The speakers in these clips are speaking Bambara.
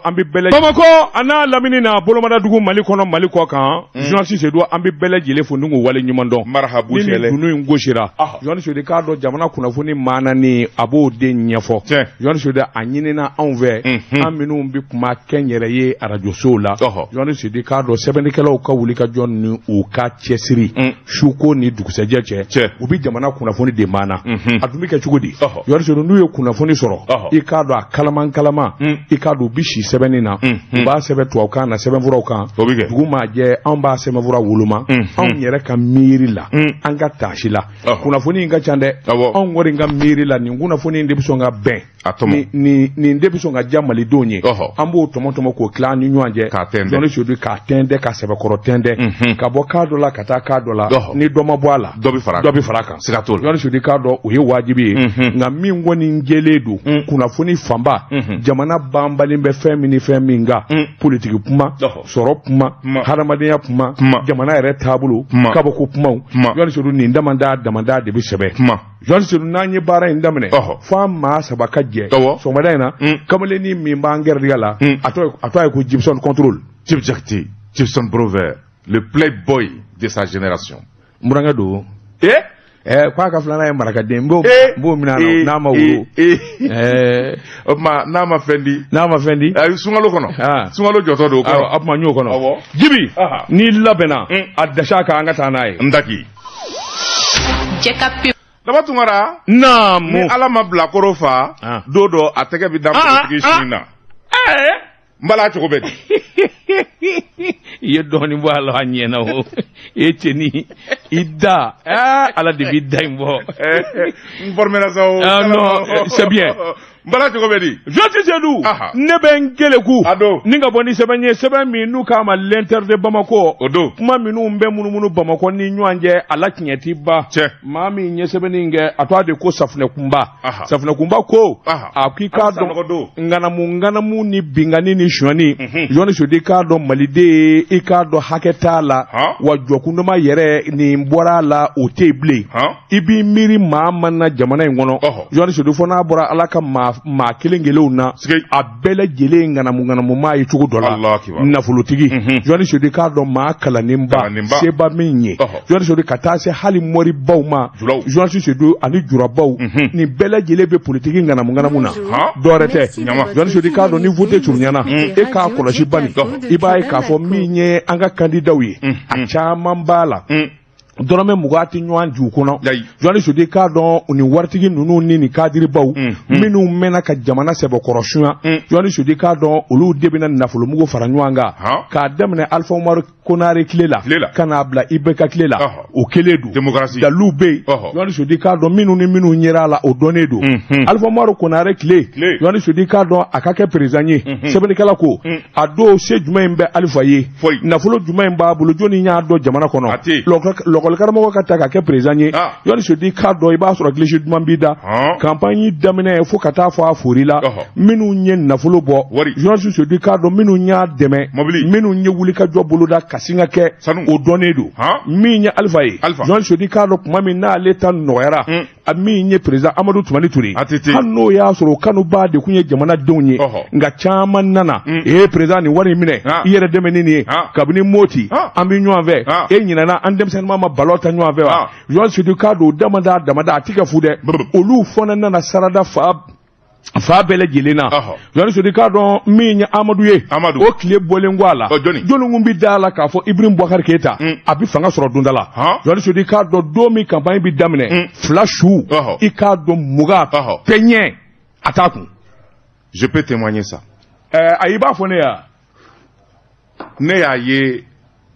An bɛ bɛɛ Bamakɔ a n'a lamini na bolomadadugu Mali kɔnɔ Mali kɔ kan journaliste Seydou an bɛ bɛɛ lajɛlen fo ni k'u wale ɲuman dɔn marhabu ni nin dunun in gosira journaliste Seydou k'a dɔn jamana kunnafoni maanani a b'o de ɲɛfɔ journaliste Seydou a ɲinina anw fɛ an minnu bɛ kuma kɛnyɛrɛye arajosow la journaliste Seydou k'a dɔn sɛbɛnnikɛlaw ka wuli ka jɔ ni u ka cɛsiri suko ni dugusɛjɛ cɛ u bɛ jamana kunnafoni de maana a dun bɛ kɛ cogo di journaliste Seydou n'u ye kunnafoni sɔrɔ i k'a dɔn a kalaman kalaman i k'a dɔn u bɛ si sɛbɛnni na u b'a sɛbɛn tubabukan na sɛbɛnfuraw kan dugu maa jɛ anw b'a sɛbɛnfura woloma anw yɛrɛ ka miiri la an ka taasi la kunnafoni in ka ca dɛ anw kɔni ka miiri la nin kunnafoni in de bɛ sɔn ka bɛn nin de bɛ sɔn ka diya malidenw ye an b'o tɔmɔ tɔmɔ k'o tila an ni ɲɔgɔn cɛ k'a tɛntɛn journaliste Seydou k'a tɛntɛn ka sɛbɛkɔrɔ tɛntɛn ka bɔ kan dɔ la ka taa kan dɔ la ni dɔ ma bɔ a la dɔ bɛ fara dɔ bɛ fara a kan siga t'o la journaliste Seydou k'a dɔn o ye wajibi ye nka min kɔni jɛlen don kunnafoni fanba jamana banbalen bɛ fɛn min ni fɛn min kan politiki kuma sɔrɔ kuma hadamadenya kuma jamana yɛrɛ taabolo kabako kumaw journaliste Seydou nin damada damada de bɛ sɛbɛn journaliste Seydou n'an ye baara in daminɛ fo an maa saba ka jɛ sɔgɔmada in na kamalennin min b'an gɛrɛdigɛ la a tɔgɔ ye ko Gibson Contrôle. Djib Diakité, Gibson Brover, le playboy de sa génération. N burankɛ don. Ee k'a ka filanan ye marakaden n b'o minɛ a la n'a ma woro. O tuma n'a ma fɛn di. N'a ma fɛn di. Ayi sunkalo kɔnɔ. Sunkalo jɔtɔ don. Awɔ o tuma n y'o kɔnɔ. Jibi n'i labɛnna a dasi a kan an ka taa n'a ye. N daki. Jɛ ka pe. Daba Tunkara. Naamu. Ni Ala ma bilakoro fa. Don dɔ a tɛgɛ bɛ da npogotigi sin na. N bala cogo bɛ di. I ye dɔɔnin bɔ a la a ɲɛna o e cɛnin i da Ala de b'i da in bɔ. N formera sa o. Non c'est bien. N bala cogo bɛ di. Journaliste Seydou ne bɛ n keleku. A don. Ni ka bɔ ni sɛbɛn ye sɛbɛn min n'u k'a ma l'Inter de Bamako. O don. Kuma minnu bɛ munumunu Bamakɔ ni ɲɔgɔn cɛ a la tiɲɛ ti ban. Tiɲɛ. Maa min ye sɛbɛnni in kɛ a tɔgɔ de ko Safunɛkunba. Safunɛkunba ko. A k'i k'a dɔn ŋanamu ŋanamu ni binkanni ni sonyani. Journaliste Seydou i k'a dɔn maliden i k'a dɔn hakɛ t'a la. Wa jɔkundama yɛrɛ nin bɔra a la o tɛ yen bilen. I b'i miiri maa man na jamana in kɔnɔ. Journaliste Seydou fo n'a bɔra Ala ka maa kelen kelenw na. A bɛɛ lajɛlen ŋanamu ŋanamu maa ye cogo dɔ la. Nafolotigi. Journaliste Seydou i k'a dɔn maa kalannenba. Seba min ye. Journaliste Seydou ka taa se hali moribaw ma. Journaliste Seydou ani jurabaw. Nin bɛɛ lajɛlen bɛ politiki ŋanamu ŋanamu na. Dɔwɛrɛ tɛ. Journaliste Seydou i k'a dɔn ni vote surunyana. E k'a kɔlɔsi bani. I b'a ye k'a fɔ min ye an ka candidatw ye. A caman b'a la. Dɔrɔmɛ 20 tɛ ɲɔgɔn ju kɔnɔ. Journaliste Seydou i k'a dɔn nin waritigi ninnu ni nin kadiribaw minnu mɛnna ka jamana sɛbɛkɔrɔ sunya. Journaliste Seydou i k'a dɔn olu de bɛna nafolomugu fara ɲɔgɔn kan. K'a daminɛ Alpha Umaru Konare tile la. Ka n'a bila IBK tile la. O kelen don. Daliluw bɛ yen. Journaliste Seydou i k'a dɔn minnu ni minnu yera a la o dɔnnen don. Alpha Umaru Konare tile. Journaliste Seydou i k'a dɔn a ka kɛ président ye. Sɛbɛnnikɛla ko a don se jumɛn in bɛ Alpha ye. Nafolo jumɛn in b'a bolo jɔnni y'a dɔn jamana kɔnɔ. Lɔkɔlikaramɔgɔ ka ta ka kɛ président ye. Journaliste Seydou i k'a dɔn i b'a sɔrɔ gilisi duman b'i da. Campagne daminɛ fo ka taa fɔ a fori la. Minnu ye nafolo bɔ. Journaliste Seydou i k'a dɔn minnu y'a dɛmɛ. Minnu ye wulikajɔ boloda ka sin ka kɛ. O dɔnnen don. Min ye Alpha ye. Journaliste Seydou i k'a dɔn tuma min n'ale ta nɔgɔyara. A min ye président Amadu Tumani Ture. Hali n'o y'a sɔrɔ o kanubaa de tun ye jamanadenw ye. Nka caman nana. Ee président nin wari in minɛ. I yɛrɛ dɛmɛ ni nin ye. Kabini Moti. An bɛ ɲɔgɔn fɛ. E ɲinɛna an denmisɛnninma ma ballon ta ɲɔgɔn fɛ wa. Journaliste Seydou k'a dɔn o damada damada a ti kɛ fu dɛ. Olu fana nana sarada fa bɛɛ lajɛlen na. Journaliste Seydou k'a dɔn min ye Amadu ye. O tile bɔlen kɔ a la. Jɔnni kun bɛ da a la k'a fɔ Ibrahim Boubacar Keita. A bɛ fanga sɔrɔ don da la. Journaliste Seydou k'a dɔn don min campagne bɛ daminɛ. 2 su. I k'a dɔn 20. Pɛɲɛ a t'a kun. Je peux témoigner ça. Ayi i b'a fɔ ne ya. Ne y'a ye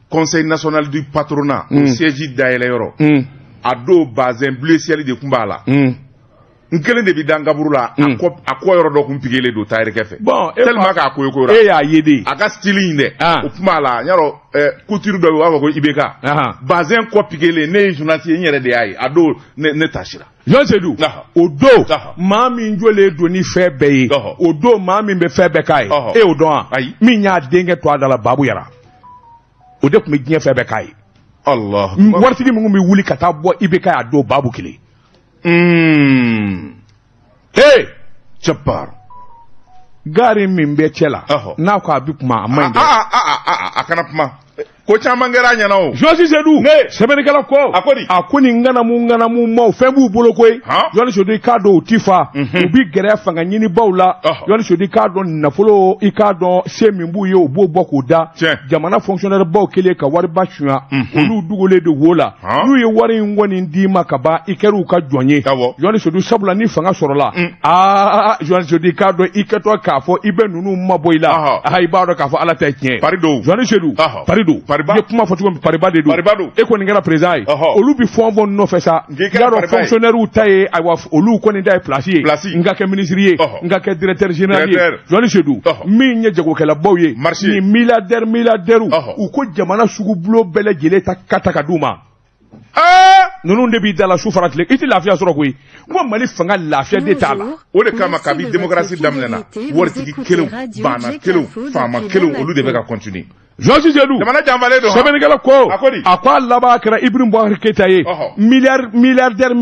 Conseil national du patronat. O siège dayɛlɛ yɔrɔ. A don bazin bleu ciel de tun b'a la. N kelen de bɛ dan kaburu la a kɔ yɔrɔ dɔ kun pigelen don tailleur fɛ. Bon tellement k'a koyo e y'a ye de. A ka style in dɛ. O tun b'a la n y'a dɔn couture dɔ bɛ yen u b'a fɔ ko IBK. Bazin kɔ pigelen ne ye journaliste ye n yɛrɛ de y'a ye a don ne tasira. Jean Seydou o don maa min jɔlen don ni fɛn bɛɛ ye o don maa min bɛ fɛn bɛɛ k'a ye e y'o dɔn wa? Min y'a denkɛ to a da la Babu Yara o de tun bɛ diɲɛ fɛn bɛɛ k'a ye. Allah waritigi min bɛ wuli ka taa bɔ IBK a don Babu kelen. Hey Jabbar. Gari min bɛ cɛ la n'a ko a bɛ kuma a man ɲi dɛ. A kana kuma. Ko caman kɛra a ɲɛna o. Journaliste Seydou. Sɛbɛnnikɛla ko. A ko di. A ko nin ŋanamu maaw fɛn b'u bolo koyi. Journaliste Seydou i k'a dɔn u ti fa. U bi gɛrɛ fanga ɲinibaw la. Journaliste Seydou i k'a dɔn nafolo i k'a dɔn se min b'u ye u b'o bɔ k'o da. Jamana fonctionnaire baw kɛlen ka wariba suɲa. Olu dugulen de wo la. N'u ye wari in kɔni d'i ma ka ban i kɛra u ka jɔn ye. Journaliste Seydou sabula ni fanga sɔrɔla. Aa Journaliste Seydou i k'a dɔn i kɛtɔ k'a fɔ i bɛ ninnu mabɔ i la. I b'a dɔn k'a fɔ Ala ta ye tiɲɛ ye. Pari don. Journaliste Seydou. Pari don. Pariba. I ye kuma fɔ cogo min pariba de don. Pariba don. E kɔni kɛra président ye. Olu bi fɛn o fɛn nɔfɛ sa. I y'a dɔn fonctionnaire ta ye ayiwa olu kɔni ta ye place ye. Place. N ka kɛ ministre ye. N ka kɛ directeur général ye. Journaliste Seydou. Min ye jagokɛlabaw ye. Marché. Ni milliardaire u ko jamana sugubulon bɛɛ lajɛlen ta ka ta ka d'u ma. Ninnu de b'i da la su fara tile i tɛ lafiya sɔrɔ koyi n ko Mali fanga lafiya de t'a la. O de kama kabi démocratie daminɛna waritigi kelenw baana kelenw faama kelenw olu de bɛ ka continuer. Journaliste Seydou jamana janfalen don. Sɛbɛnnikɛla ko a ko a laban kɛra Ibrahim Boubacar Keita ye milliardaire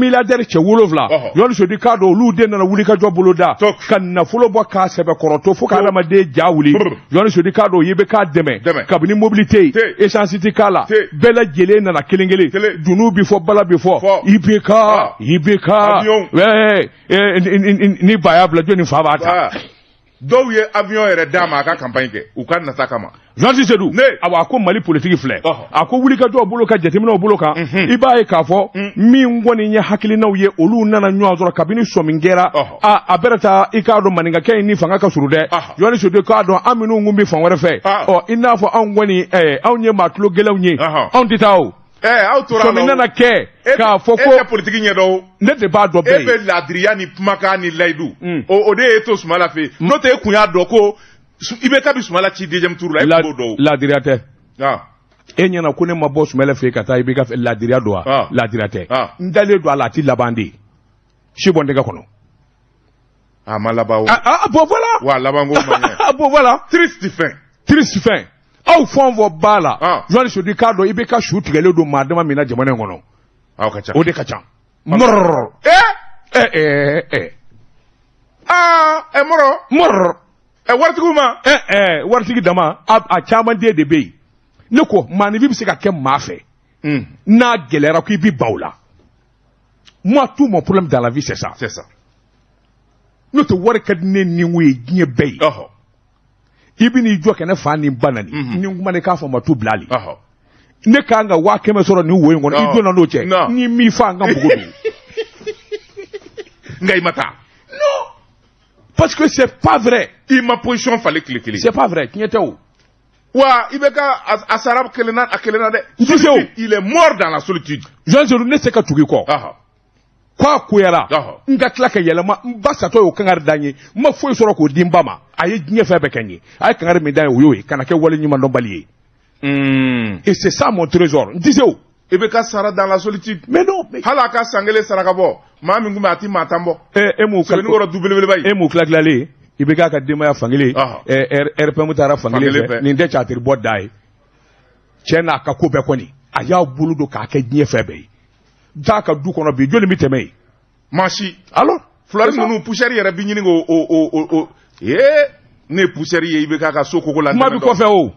cɛ 7 Journaliste Seydou k'a dɔn olu de nana wulikajɔ boloda ka nafolo bɔ k'a sɛbɛkɔrɔ to fo ka adamaden ja wuli. Journaliste Seydou k'a dɔn i bɛ k'a dɛmɛ kabini mobili tɛ yen essence tɛ k'a la bɛɛ lajɛlen nana kelen kelen dunun bi fɔ bala bi fɔ IBK IBK ni ba y'a bila jɔnni fa b'a ta. Dɔw ye avion yɛrɛ d'a ma a ka campagne kɛ u ka nata kama. Journaliste Seydou awa a ko Mali politique filɛ a ko wulikajɔ bolo kan jateminɛw bolo kan i b'a ye k'a fɔ min kɔni ye hakilinaw ye olu nana ɲɔgɔn sɔrɔ kabini sɔmi kɛra a bɛrɛ taa i k'a dɔn maninkakɛ in ni fanga ka surun dɛ. Journaliste Seydou k'a dɔn an minnu kun bɛ fan wɛrɛ fɛ ɔ i n'a fɔ anw kɔni anw ye maa tulo gɛlɛnw ye anw tɛ taa o. Aw tora la sɔmi nana kɛ k'a fɔ ko e tɛ politique ɲɛdɔn o. Ne de b'a dɔn bɛɛ ye. E bɛ ladiriya ni kumakan ni layidu. O de ye to Sumala fɛ yen. N'o tɛ e kun y'a dɔn ko IBK bɛ Sumala ci deuxième tour la e kun b'o dɔn o. Ladiriya tɛ. E ɲɛna ko ne ma bɔ Sumala fɛ yen ka taa IBK fɛ ladiriya don wa? Ladiriya tɛ. N dalen don a la a ti laban de. Si bɔ n tɛgɛ kɔnɔ. A ma laban o. Bon voilà. Wa laban ko ma ɲɛ. Bon voilà. Triste fin. Triste fin. Aw fɛn o fɛn b'a la. Journaliste Seydou k'a dɔn IBK su tigɛlen don maa dama min na jamana in kɔnɔ. Aw ka ca. O de ka ca. Mɔrɔrɔ. Aa mɔrɔ. Mɔrɔrɔ. Waritigiw ma. Waritigi dama a caman den de bɛ yen. Ne ko maaninfin bɛ se ka kɛ maa fɛ. N'a gɛlɛyara k'i bi ban o la. Moi tout mon problème dans la vie c'est ça. C'est ça. N'o tɛ wari ka di ne ni n ko ye diɲɛ bɛɛ ye. I bɛ n'i jɔ kɛ ne fa ni ba nani. Ni n kuma ne k'a fɔ ma tu bila ale. Ne kan ka 100 000 sɔrɔ nin wo in kɔnɔ i donna n'o cɛ. Ni m'i fa n ka npogo don. Nka i ma taa. Non. Parce que c'est pas vrai. I ma position falen tile kelen. C'est pas vrai tiɲɛ tɛ o. Wa i bɛ ka a sara kelen na a kelen na dɛ. N tɛ se o. Il est mort dans la solitude. Jean Seydou ne tɛ se ka tugu i kɔ. K'a koyara n ka tila ka yɛlɛma n ba satɔ y'o kangari da n ye n ma foyi sɔrɔ k'o di n ba ma a ye diɲɛ fɛn bɛɛ kɛ n ye a ye kangari min da n ye o y'o ye kana kɛ wale ɲumandɔnbali ye. Et c'est ça mon trésor n tɛ se o. I bɛ ka sara dans la solitude. Mais non. Hali a ka san kelen saraka bɔ maa min kun bɛ a ti maa tan bɔ. E m'o Sɛbɛnnikɔrɔ du belebeleba ye. E m'o tila tilalen i bɛ k'a ka denbaya fankelen RPM taara fankelen fɛ nin tɛ catiri bɔ da ye cɛ n'a ka ko bɛɛ kɔni a y'a bolo don k'a kɛ diɲɛ fɛn bɛɛ ye. Taa ka du kɔnɔ bi joli bɛ tɛmɛ yen. Maa si. Alors. Fulani ninnu poussière yɛrɛ bi ɲini k'o ee ne ye poussière ye i bɛ k'a ka so koko la. Kuma bɛ kɔfɛ o.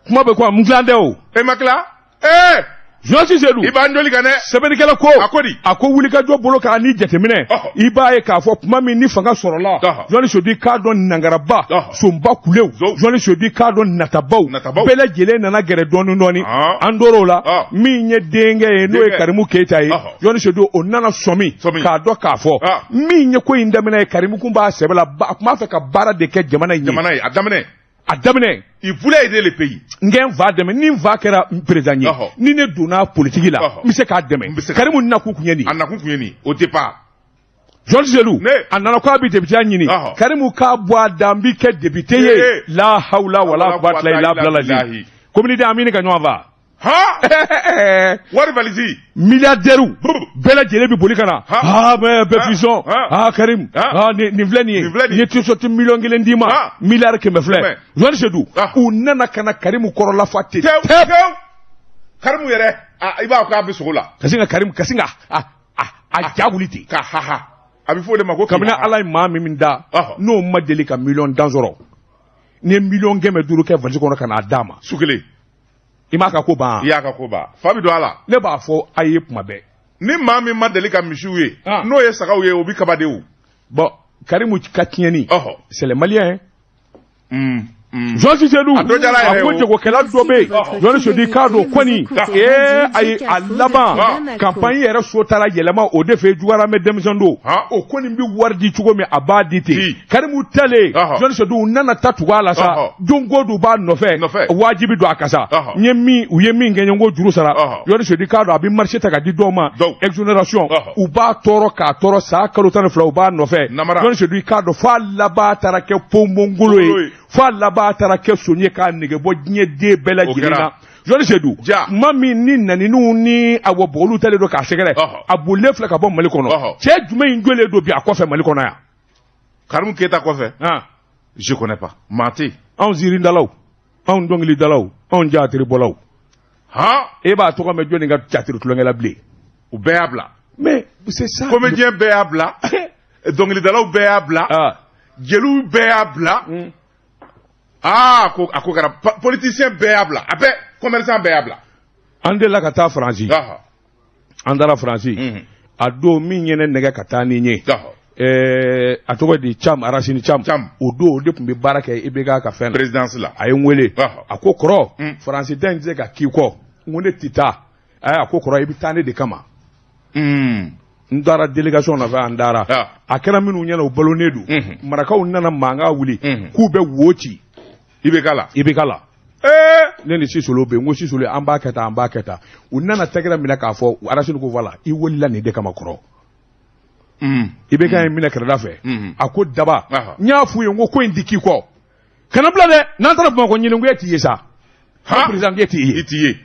Kuma bɛ kɔfɛ n tilan tɛ o. E ma tila. Ee. Journaliste Seydou. I b'an joli kan dɛ. Sɛbɛnnikɛla ko. A ko di. A ko wulikajɔ bolo kan ni jateminɛ. I b'a ye k'a fɔ kuma min ni fanga sɔrɔla. Journaliste Seydou k'a dɔn nangaraba. Sonba kulew. Journaliste Seydou k'a dɔn natabaw. Bɛɛ lajɛlen nana gɛrɛ dɔɔni dɔɔni. An tor'o la. Min ye denkɛ ye n'o ye Karimu Keyita ye. Journaliste Seydou o nana sɔmi. K'a dɔn k'a fɔ. Min ye ko in daminɛ ye Karimu kun b'a sɛbɛ la a kun b'a fɛ ka baara de kɛ jamana in ye. Jamana ye a daminɛ. A daminɛ. Il voulait aider le pays. N kɛ n fa dɛmɛ ni n fa kɛra président ye. Ni ne donna politique la. N bɛ se k'a dɛmɛ. Karimu nakun kun ye nin. A nakun kun ye nin au départ. Journaliste Seydou. A nana k'a bɛ député ɲini. Karimu k'a bɔ a da n bɛ kɛ député ye. La hawla wala quwwata illa billahi. Communauté an bɛ ɲini ka ɲɔgɔn fa. Han. Wari valise. Milliardaire bɛɛ lajɛlen bɛ boli ka na. Ah mais bɛɛ fisɔn. Ah Karim. Ah nin filɛ nin ye. Nin ye t-shirt 1 million d'i ma. 100 milliard filɛ. Journaliste Seydou. U nana ka na Karimu kɔrɔla fa ten. Tewu tewu. Karimu yɛrɛ i b'a fɔ k'a bɛ sogo la. Ka sin ka Karimu ka sin ka a ja wuli ten. Ka haha. A bɛ fɔ o de ma ko kabini Ala ye maa min da n'o ma deli ka 1000000 sɔrɔ, n'i ye 5000000 kɛ valise kɔnɔ ka n'a d'a ma su kelen, i m'a ka ko ban. I y'a ka ko ban, fa bɛ don a la. Ne b'a fɔ a ye kuma bɛɛ. Ni maa min ma deli ka misiw ye, n'o ye sagaw ye, o bɛ kaba de o. Bon, Karimu ka tiɲɛni, c'est les Maliens. Jean Seydou, a ko jagokɛla dɔ bɛ yen, Jean Seydou k'a dɔn kɔni, ee ayi, a laban campagne yɛrɛ so taara yɛlɛma o de fɛ juguyara mɛ denmisɛn don, o kɔni bɛ wari di cogo min a b'a di ten. Karimu talen, Jean Seydou nana ta tugu a la sa, don o don b'a nɔfɛ, wajibi don a kan sa. N ye min, u ye min kɛ n ye, n ko juru sara. Jean Seydou k'a dɔn a bɛ marché ta ka di dɔw ma, exonération, u b'a tɔɔrɔ k'a tɔɔrɔ san kalo 12 u b'a nɔfɛ. Jean Seydou k'a dɔn f'a laban taara kɛ ponpongolo ye, f'a laban taara kɛ son ye k'a nege bɔ diɲɛ den bɛɛ lajɛlen na. Jean Seydou, maa min ni naniniw ni awɔ bɔgɔliw talen don k'a sɛgɛrɛ, a bolilen filɛ ka bɔ Mali kɔnɔ. Cɛ jumɛn in jɔlen don bi a kɔfɛ Mali kɔnɔ yan? Karimu Keyita kɔfɛ? Je connais pas. Maa tɛ yen. Anw ziirindalaw, anw dɔnkilidalaw, anw jatiribɔlaw. E b'a tɔgɔ mɛn jɔnni ka jatiri tulonkɛ la bilen? U bɛɛ y'a bila. Mais c'est ça. Comédien bɛɛ y'a bila. Dɔnkilidalaw bɛɛ y'a bila. Jeliw bɛɛ y'a bila. Ah, ko a ko kɛra politicien bɛɛ y'a bila, a bɛɛ commerçant bɛɛ y'a bila. An delila ka taa Faransi. An taara Faransi. A don min ye ne nɛgɛ ka taa ni n ye. A tɔgɔ di Cham, Arasini Cham. O don o de tun bɛ baara kɛ IBK ka fɛn na. Présidence la. A ye n wele. A ko kɔrɔ, Faransi ta in tɛ se ka k'i kɔ. N ko ne tɛ taa. A ko kɔrɔ, i bɛ taa ne de kama. N taara délégation nɔfɛ, an taara. A kɛra minnu ɲɛna u balonnen don. Marakaw nana mankan wuli k'u bɛ wo ci. IBK la. IBK la. Ne ni Sisolo bɛ yen, n ko Sisolo an b'a kɛ tan, an b'a kɛ tan. U nana tɛgɛrɛ minɛ k'a fɔ Arasini ko voilà, i wulila nin de kama kɔrɔ. IBK ye minɛ kɛrɛda fɛ. A ko daba, n y'a f'u ye n ko ko in ti k'i kɔ. Kana bila dɛ, n'an taara Bamakɔ ɲini ko e t'i ye sa. Président e t'i ye. I t'i ye.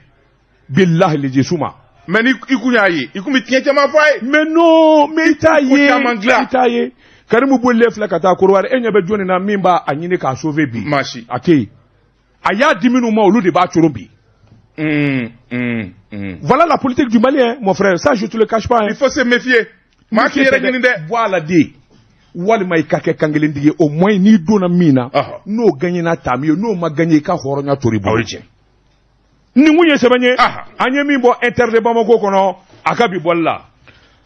Bilahi lejesu ma. Mais ni i kun y'a ye, i kun bɛ tiɲɛ caman fɔ a ye. Mais non, mais i t'a ye. I t'a ye. Karimu bolilen filɛ ka taa Korowari, e ɲɛ bɛ jɔnni na min b'a ɲini k'a sauver bi? Maa si. A tɛ yen. A y'a di minnu ma, olu de b'a coron bi. Voilà la politique du Mali, hein, mon frère. Ça, je te le cache pas. Hein. Il faut se méfier. Maa k'i yɛrɛ ɲini dɛ. Bɔ a la de. Walima i ka kɛ kankelentigi ye, au moins n'i donna min na, n'o gagnera tant mieux, n'o ma gagné i ka hɔrɔnya tor'i bolo. O ye tiɲɛ. Nin kun ye sɛbɛn ye. An ye min bɔ Inter de Bamako kɔnɔ, a ka bi bɔli la.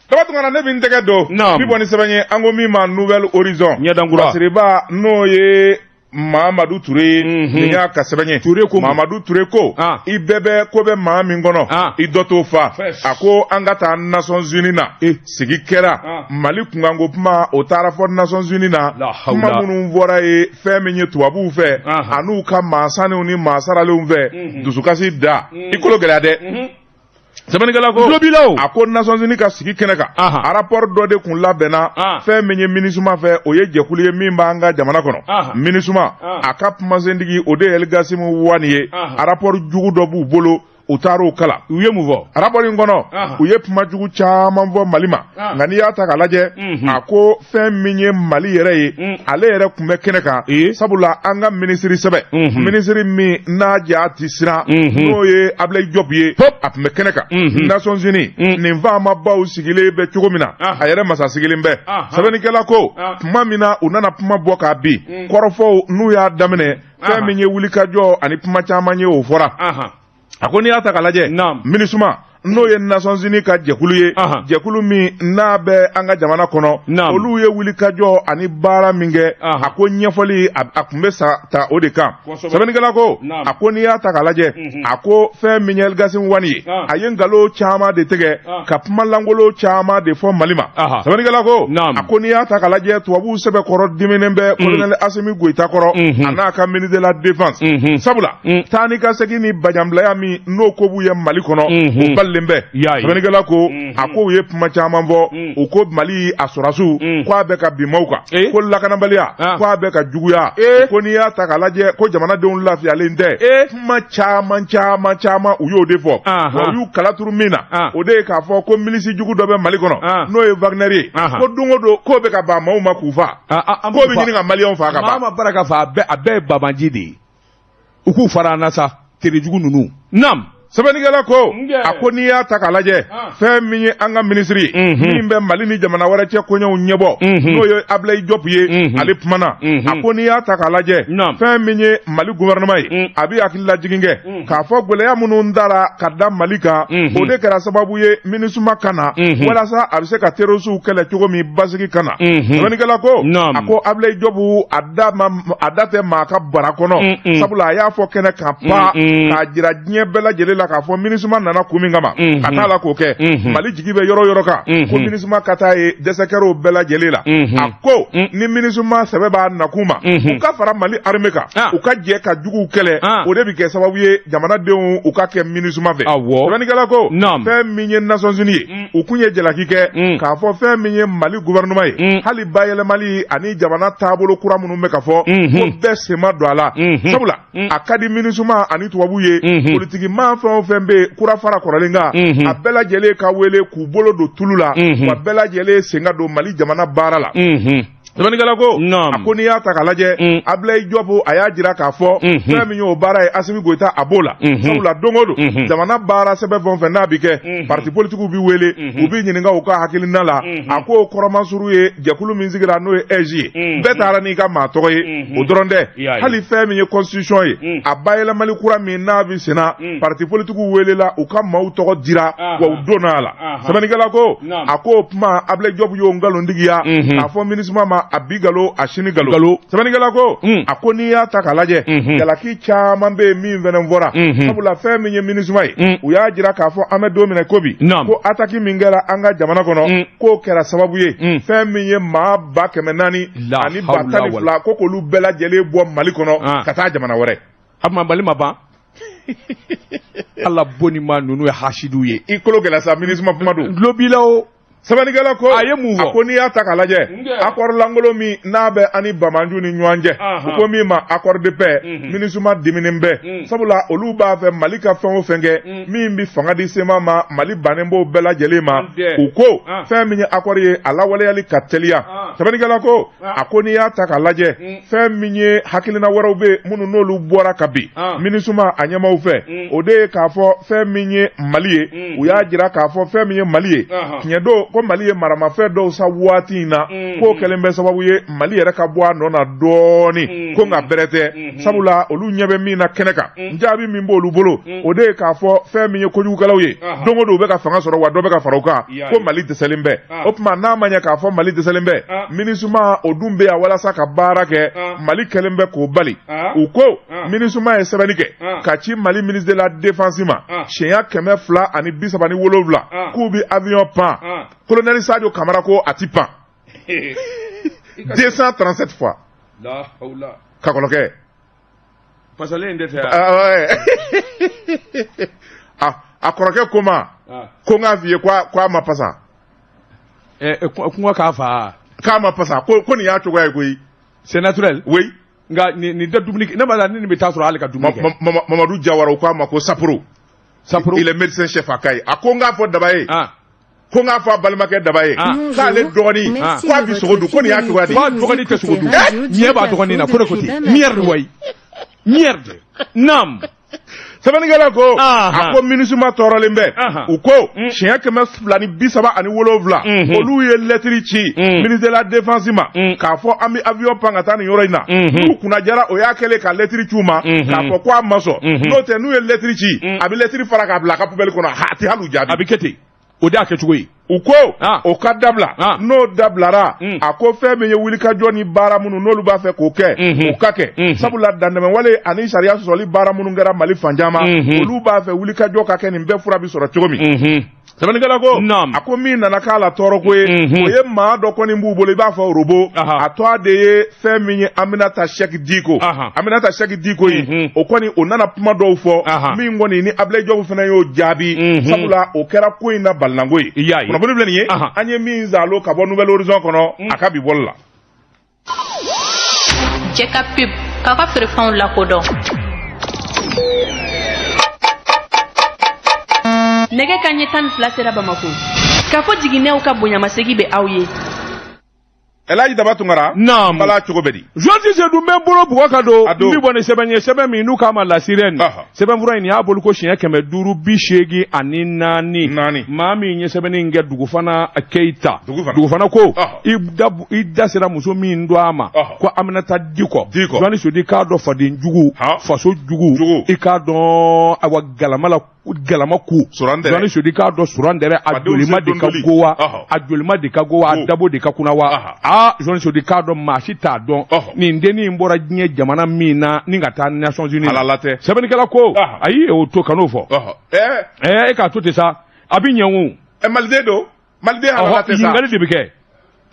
Daba Tunkara, ne bɛ n tɛgɛ don. Bi bɔ ni sɛbɛn ye, an ko min ma Nouvel Horizon. Ɲɛdankura. Basiriba n'o ye Mamadou Touré, nin y'a ka sɛbɛn ye. Touré ko Mamadou Touré ko, i bɛɛ bɛ ko bɛ maa min kɔnɔ, i dɔ t'o fa. A ko an ka taa Nations Unies na. Sigi kɛra Mali kunkanko kuma, o taara fɔ Nations Unies na. Kuma minnu bɔra ye fɛn min ye tubabuw fɛ, an'u ka maa sanuw ni maa saralenw fɛ, dusukasi da. I kolo gɛlɛya dɛ. Sɛbɛnnikɛla ko, a ko Nations Unies ka sigi kɛnɛ kan, a rapport dɔ de kun labɛnna fɛn min ye MINUSMA fɛ, o ye jɛkulu ye min b'an ka jamana kɔnɔ. MINUSMA a ka kumasentigi o de ye El Gassim Wane ye. A rapport jugu dɔ b'u bolo, u taar'o kalan. U ye mun fɔ? Rapport in kɔnɔ, u ye kuma jugu caman fɔ Mali ma. Nka n'i y'a ta k'a lajɛ, a ko fɛn min ye Mali yɛrɛ ye, ale yɛrɛ tun bɛ kɛnɛ kan. Sabula an ka minisiri sɛbɛ, minisiri min n'a ja ti siran, n'o ye Ablaye Diop ye, a tun bɛ kɛnɛ kan. Nations Unies, nin faamabaw sigilen bɛ cogo min na, a yɛrɛ masa sigilen bɛ. Sɛbɛnnikɛla ko, tuma min na u nana kuma bɔ k'a bin, kɔrɔfɔw n'u y'a daminɛ, fɛn min ye wulikajɔ ani kuma caman ye, o fɔra. A ko n'i y'a ta k'a lajɛ, MINUSMA n'o ye Nations Unies ka jɛkulu ye, jɛkulu min n'a bɛ an ka jamana kɔnɔ, olu ye wulikajɔ ani baara min kɛ, a ko ɲɛfɔli a tun bɛ sa ta o de kan. Sɛbɛnnikɛla ko, a ko n'i y'a ta k'a lajɛ, a ko fɛn min ye El Gassim Wane ye, a ye nkalon caman de tigɛ ka kuma lankolon caman de fɔ Mali ma. Sɛbɛnnikɛla ko, a ko n'i y'a ta k'a lajɛ, tubabuw sɛbɛkɔrɔ diminen bɛ colonel Assimi Goïta kɔrɔ, a n'a ka ministre de la défense. Sabula taa ni ka segin ni bajanbilaya min n'o ko b'u ye Mali kɔnɔ, o bali. Sɛbɛnnikɛla ko, a ko u ye kuma caman fɔ, u ko Mali a sɔrɔsiw ko a bɛ ka bin maaw kan, ko lakanabaliya ko a bɛ ka juguya, ko n'i y'a ta k'a lajɛ ko jamanadenw lafiyalen tɛ. Kuma caman caman caman u y'o de fɔ. Wa u y'u kala turu min na, o de ye k'a fɔ ko milisi jugu dɔ bɛ Mali kɔnɔ, n'o ye Wagner ye, ko don o don k'o bɛ ka ban maaw ma k'u fa, k'o bɛ ɲini ka maliyɛnw fa ka ban. Maa ma barika fa, a bɛɛ ye babanji de ye. U k'u fara an na sa, terijugu ninnu. Naam. Sɛbɛnnikɛla ko a ko n'i y'a ta k'a lajɛ, fɛn min ye an ka minisiri ye min bɛ Mali ni jamana wɛrɛ cɛ koɲɛw ɲɛbɔ, n'o ye Ablaye Diop ye, ale kumana. A ko n'i y'a ta k'a lajɛ, fɛn min ye Mali gouvernement ye, a bɛ hakililajigin kɛ k'a fɔ gɛlɛya minnu dara ka da Mali kan, o de kɛra sababu ye MINUSMA ka na walasa a bɛ se ka terroristew kɛlɛ cogo min basigi ka na. Sɛbɛnnikɛla ko a ko Ablaye Diop a da ma a da tɛ maa ka bara kɔnɔ, sabula a y'a fɔ kɛnɛ kan pa k'a jira diɲɛ bɛɛ lajɛlen la k'a fɔ MINUSMA nana kun min kama, ka taa la k'o kɛ. Mali jigi bɛ yɔrɔ yɔrɔ kan ko MINUSMA ka taa ye dɛsɛ kɛra o bɛɛ lajɛlen la. A ko ni MINUSMA sɛbɛ b'a nakun ma, u ka fara Mali armée kan, u ka jɛ ka juguw kɛlɛ, o de bɛ kɛ sababu ye jamanadenw u ka kɛ MINUSMA fɛ. Sɛbɛnnikɛla ko fɛn min ye Nations Unies ye, u kun ye jalaki kɛ k'a fɔ fɛn min ye Mali gouvernement ye, hali bayɛlɛmali ani jamana taabolo kura minnu bɛ ka fɔ, ko bɛɛ sen ma don a la, sabula a ka di MINUSMA ani tubabu ye, politiki maa fɛn o fɛn bɛ yen kura fara kɔrɔlen kan, a bɛɛ lajɛlen ka wele k'u bolo don tulu la, wa bɛɛ lajɛlen sen ka don Mali jamana baara la. Sɛbɛnnikɛla ko a ko n'i y'a ta k'a lajɛ, Ablaye Diop a y'a jira k'a fɔ fɛn min y'o baara ye, Assimi Goïta a b'o la, sabula don o don jamana baara sɛbɛn fɛn o fɛn n'a bɛ kɛ, parti politikiw bɛ wele, u bɛ ɲininka u ka hakilina la. A ko kɔrɔmasuru ye jɛkulu min sigira n'o ye AIGE ye, bɛɛ taara n'i ka maa tɔgɔ ye, o dɔrɔn tɛ, hali fɛn min ye constitution ye, a bayɛlɛmali kura min n'a bɛ senna, parti politikiw welela, u ka maaw tɔgɔ dira, wa u donna a la. Sɛbɛnnikɛla ko a ko kuma Ablaye Diop y'o nkalontigiya k'a fɔ MINUSMA ma a bi galo a sini galo. Sɛbɛnnikɛla ko a ko n'i y'a ta k'a lajɛ, jalaki caman bɛ yen min fɛnɛ fɔra, sabula fɛn min ye MINUSMA ye, u y'a jira k'a fɔ an bɛ don min na ko bi, ko attaque min kɛra an ka jamana kɔnɔ, k'o kɛra sababu ye fɛn min ye maa 400 000 ani 12,000 ko k'olu bɛɛ lajɛlen bɔ Mali kɔnɔ ka taa jamana wɛrɛ. A ma Mali ma ban. Ala boni ma ninnu ye hasidiw ye. I kolo gɛlɛya sa, MINUSMA kuma don. Tulo b'i la o. Sɛbɛnnikɛla ko a ye mun fɔ? A ko n'i y'a ta k'a lajɛ, accord lankolon min n'a bɛ ani Bamanju ni ɲɔgɔn cɛ, u ko min ma accord de paix, MINUSMA diminen bɛ, sabula olu b'a fɛ Mali ka fɛn o fɛn kɛ min bɛ fanga di CMA ma, Mali bannen b'o bɛɛ lajɛlen ma. U ko fɛn min ye accord ye, a lawaleyali ka teliya. Sɛbɛnnikɛla ko a ko n'i y'a ta k'a lajɛ, fɛn min ye hakilina wɛrɛw bɛ minnu n'olu bɔra ka bin MINUSMA a ɲɛmaaw fɛ, o de ye k'a fɔ fɛn min ye Mali ye, u y'a jira k'a fɔ fɛn min ye Mali ye, tiɲɛ don ko Mali ye maramafɛn dɔw sa waati in na, k'o kɛlen bɛ sababu ye Mali yɛrɛ ka bɔ a nɔ na dɔɔnin, ko nka bɛrɛ tɛ, sabula olu ɲɛ bɛ min na kɛnɛ kan, jaabi min b'olu bolo, o de ye k'a fɔ fɛn min ye kojugukɛlaw ye, don o don u bɛ ka fanga sɔrɔ, wa dɔ bɛ ka fara u kan, ko Mali dɛsɛlen bɛ. O tuma n'a ma ɲɛ k'a fɔ Mali dɛsɛlen bɛ, MINUSMA o dun bɛ yan walasa ka baara kɛ, Mali kɛlen bɛ k'o bali. U ko MINUSMA ye sɛbɛnni kɛ ka ci Mali ministre de la défense ma siɲɛ 237 k'u bɛ avion pan. Colonel Sadio Kamara ko a ti pan 237 fois. Ka kɔlɔkɛ. Pasalen in tɛ ah a kɔrɔkɛ ko ma ko n k'a f'i ye ko a ma pasa. Kungo k'a fa. K'a ma pasa, ko nin y'a cogoya ye koyi. C'est naturel. Oui. Nka nin tɛ dumuni kɛ, ne ma la ni nin bɛ taa sɔrɔ hali ka dumuni kɛ. Mamadou Diawara u k'a ma ko Saporo. Saporo. Il est médecin chef à Kayi. A ko n k'a fɔ Daba ye. Ko n k'a fɔ a balimakɛ Daba ye. K'ale dɔgɔnin k'a bɛ sogo dun, ko nin y'a cogoya de ye. K'a dɔgɔnin tɛ sogo dun. Ɲɛ b'a dɔgɔnin na ko ne ko ten. Merde wayi. Merde. Naam. Sɛbɛnnikɛla ko a ko MINUSMA tɔɔrɔlen bɛ. U ko siɲɛ 237 olu ye lɛtiri ci ministre de la défense ma k'a fɔ an bɛ avion pan ka taa nin yɔrɔ in na. N'u kunna jara, o y'a kɛlen ka lɛtiri ci u ma k'a fɔ ko a ma sɔn. N'o tɛ n'u ye lɛtiri ci, a bɛ lɛtiri fara k'a bila a ka poubelle kɔnɔ, a tɛ hali u jaabi. A bɛ kɛ ten. O de y'a kɛcogo ye. U ko o ka dabila, n'o dabilara, a ko fɛn min ye wulikajɔ ni baara minnu n'olu b'a fɛ k'o kɛ, o ka kɛ, sabula dantɛmɛwale ani sariya sɔsɔli baara minnu kɛra Mali fan caman, olu b'a fɛ wulikajɔ ka kɛ nin bɛɛ fura bɛ sɔrɔ cogo min. Sɛbɛnnikɛla ko a ko min nana k'a la tɔɔrɔko ye, o ye maa dɔ kɔni b'u bolo i b'a fɔ robo, a tɔgɔ de ye fɛn min ye Aminata Cheick Dicko. Aminata Cheick Dicko ye, o kɔni o nana kuma dɔw fɔ min kɔni ni Ablaye Diop fana y'o jaabi, sabula o kɛra ko in na balinanko ye. Kunnafoni filɛ nin ye, an ye min zalo ka bɔ Nouvel Horizon kɔnɔ a ka bi bɔli la. Cɛ ka pub k'a ka feerefɛnw lakodɔn. Nɛgɛ ka ɲɛ 12 sera Bamako. K'a fɔ jiginɛw ka bonyamasegi bɛ aw ye. Elhaji Daba Tunkara. Naamu. Bala cogo bɛ di? Journaliste Seydou, n bɛ n bolo bugɔ ka don n bɛ bɔ ni sɛbɛn ye, sɛbɛn min n'u k'a ma La Sirène. Sɛbɛnfura in, nin y'a bolo ko siɲɛ 584. Naani. Maa min ye sɛbɛnni in kɛ, Dugufana Keyita. Dugufana. Dugufana ko i da sera muso min don a ma ko Aminata Dikɔ. Dikɔ. Journaliste Seydou, i k'a dɔn faden jugu, faso jugu, i k'a dɔn awa galama la galama ku. Suran dɛrɛ. Journaliste Seydou, i k'a dɔn suran dɛrɛ, a Fadenw jolima se de ka dondoli. go wa, a jolima de ka go wa, a dabo de ka kunna wa. Aa, journaliste Seydou, i k'a dɔn maa si t'a dɔn nin dennin in bɔra diɲɛ jamana min na ni ka taa Nations Unies. Ala la tɛ. Sɛbɛnnikɛla ko ayi, o to kan'o fɔ. Ɛɛ. E k'a to ten sa, a bɛ ɲɛ o. Ɛ, Maliden don. Maliden halala tɛ sa. Ɲininkali de bɛ kɛ.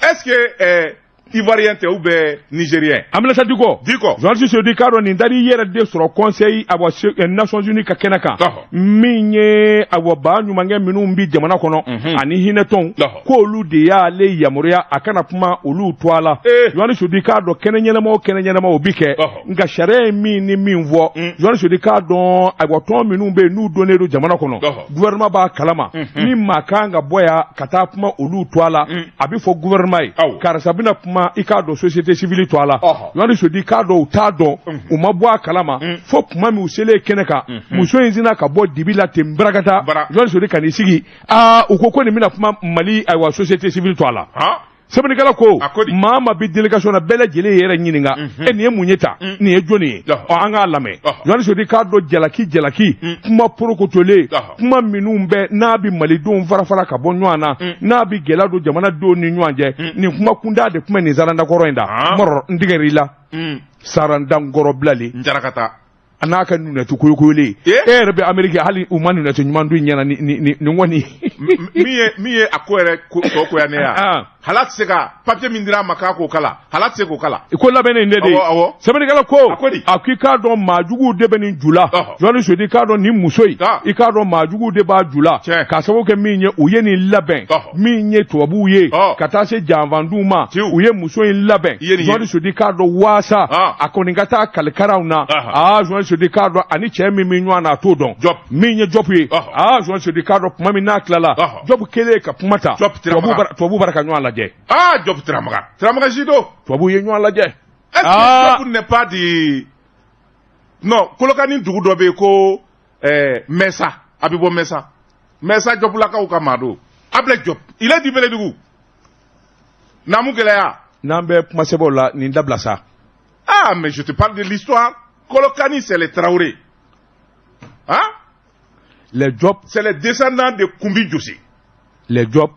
Est-ce que Ivoirien tɛ ou bien Nigérien? Aminata Dikɔ. Dikɔ. Journaliste Seydou, i k'a dɔn nin dar'i yɛrɛ de sɔrɔ conseil awa Nations Unies ka kɛnɛ kan. Min ye awa ba ɲumankɛ minnu bi jamana kɔnɔ ani hinɛtɔnw, k'olu de y'ale yamaruya a kana kuma olu to a la. Journaliste Seydou, i k'a dɔn kɛnɛ ɲɛnama o kɛnɛ ɲɛnama o bi kɛ, nka sariya ye min ni min fɔ, journaliste Seydou, i k'a dɔn ayiwa tɔn minnu bɛ yen n'u donnen don jamana kɔnɔ, gouvernement b'a kalama. Ni maa kan ka bɔ yan ka taa kuma olu to a la, a bɛ fɔ gouvernement ye karisa bɛna kuma, i k'a dɔn société civile to a la. Journaliste Seydou, i k'a dɔn u t'a dɔn, u ma bɔ a kalama fo tuma min u selen kɛnɛ kan, muso in sina ka bɔ dibi la ten barakata. Journaliste Seydou, ka n'i sigi, aa, u ko ko nin bɛna kuma Mali ayiwa société civile to a la. Sɛbɛnnikɛla ko maa ma bi délégation na, bɛɛ lajɛlen yɛrɛ ɲininka: e, nin ye mun ye tan? Nin ye jɔnni ye? Ɔ, an k'a lamɛn. Journaliste Seydou, k'a dɔn jalaki jalaki kuma porokotolen, kuma minnu bɛ n'a bɛ malidenw fara fara ka bɔ ɲɔgɔn na, n'a bɛ gɛlɛya don jamanadenw ni ɲɔgɔn cɛ, nin kuma kunda de tun bɛ nin sarandakɔrɔ in da mɔrɔ n tigɛr'i la sarandankɔrɔ bilalen. N jarakata. A n'a ka nunɛtu koyokoyolen, e yɛrɛ bɛ Ameriki, hali u ma nunɛtu ɲuman dun ɲɛna ni kɔni. Min ye a ko yɛrɛ tɔ koya ne ya, hala tɛ se ka papier min dira a ma k'a k'o kala, hala tɛ se k'o kala. Ko labɛnnen de Awɔ, awɔ. Sɛbɛnnikɛla ko a ko i k'a dɔn maajuguw de bɛ nin ju la. Journaliste Seydou, i k'a dɔn nin muso in, i k'a dɔn maajuguw de b'a ju la, k'a sababu kɛ min ye, u ye nin labɛn min ye tubabuw ye ka taa se janfanduw ma, u ye muso in labɛn. Journaliste Seydou, i k'a dɔn waasa a kɔni ka taa kalikaraw na. Aa, journaliste Seydou, i k'a dɔn ani cɛ min bɛ ɲɔgɔn na, a t'o dɔn min ye Jɔpu ye. Aa, journaliste Seydou, i k'a dɔn tuma min n'a tilala, Jɔpu kɛlen ka kuma ta, tubabuw bara ka ɲɔgɔn lajɛ. Ah, Jɔpu Tiramaga, Tiramaga Jido. Tubabuw ye ɲɔgɔn lajɛ. Est-ce que Jɔpu n'est pas du, non, Kolokani dugu dɔ bɛ yen ko Mɛsa, a bɛ bɔ Mɛsa, Mɛsa Jɔpulakaw ka maa don. Ablaye Diop, il est du Bɛlɛdugu. Naamu gɛlɛya. N'an bɛ kuma sɛbɛnw la, nin dabila sa. Ah, mais je te parle de l'histoire. Kolokani, c'est les Traoré, hein. Les Diop, c'est les descendants de Koumbi Diossé. Les Diop,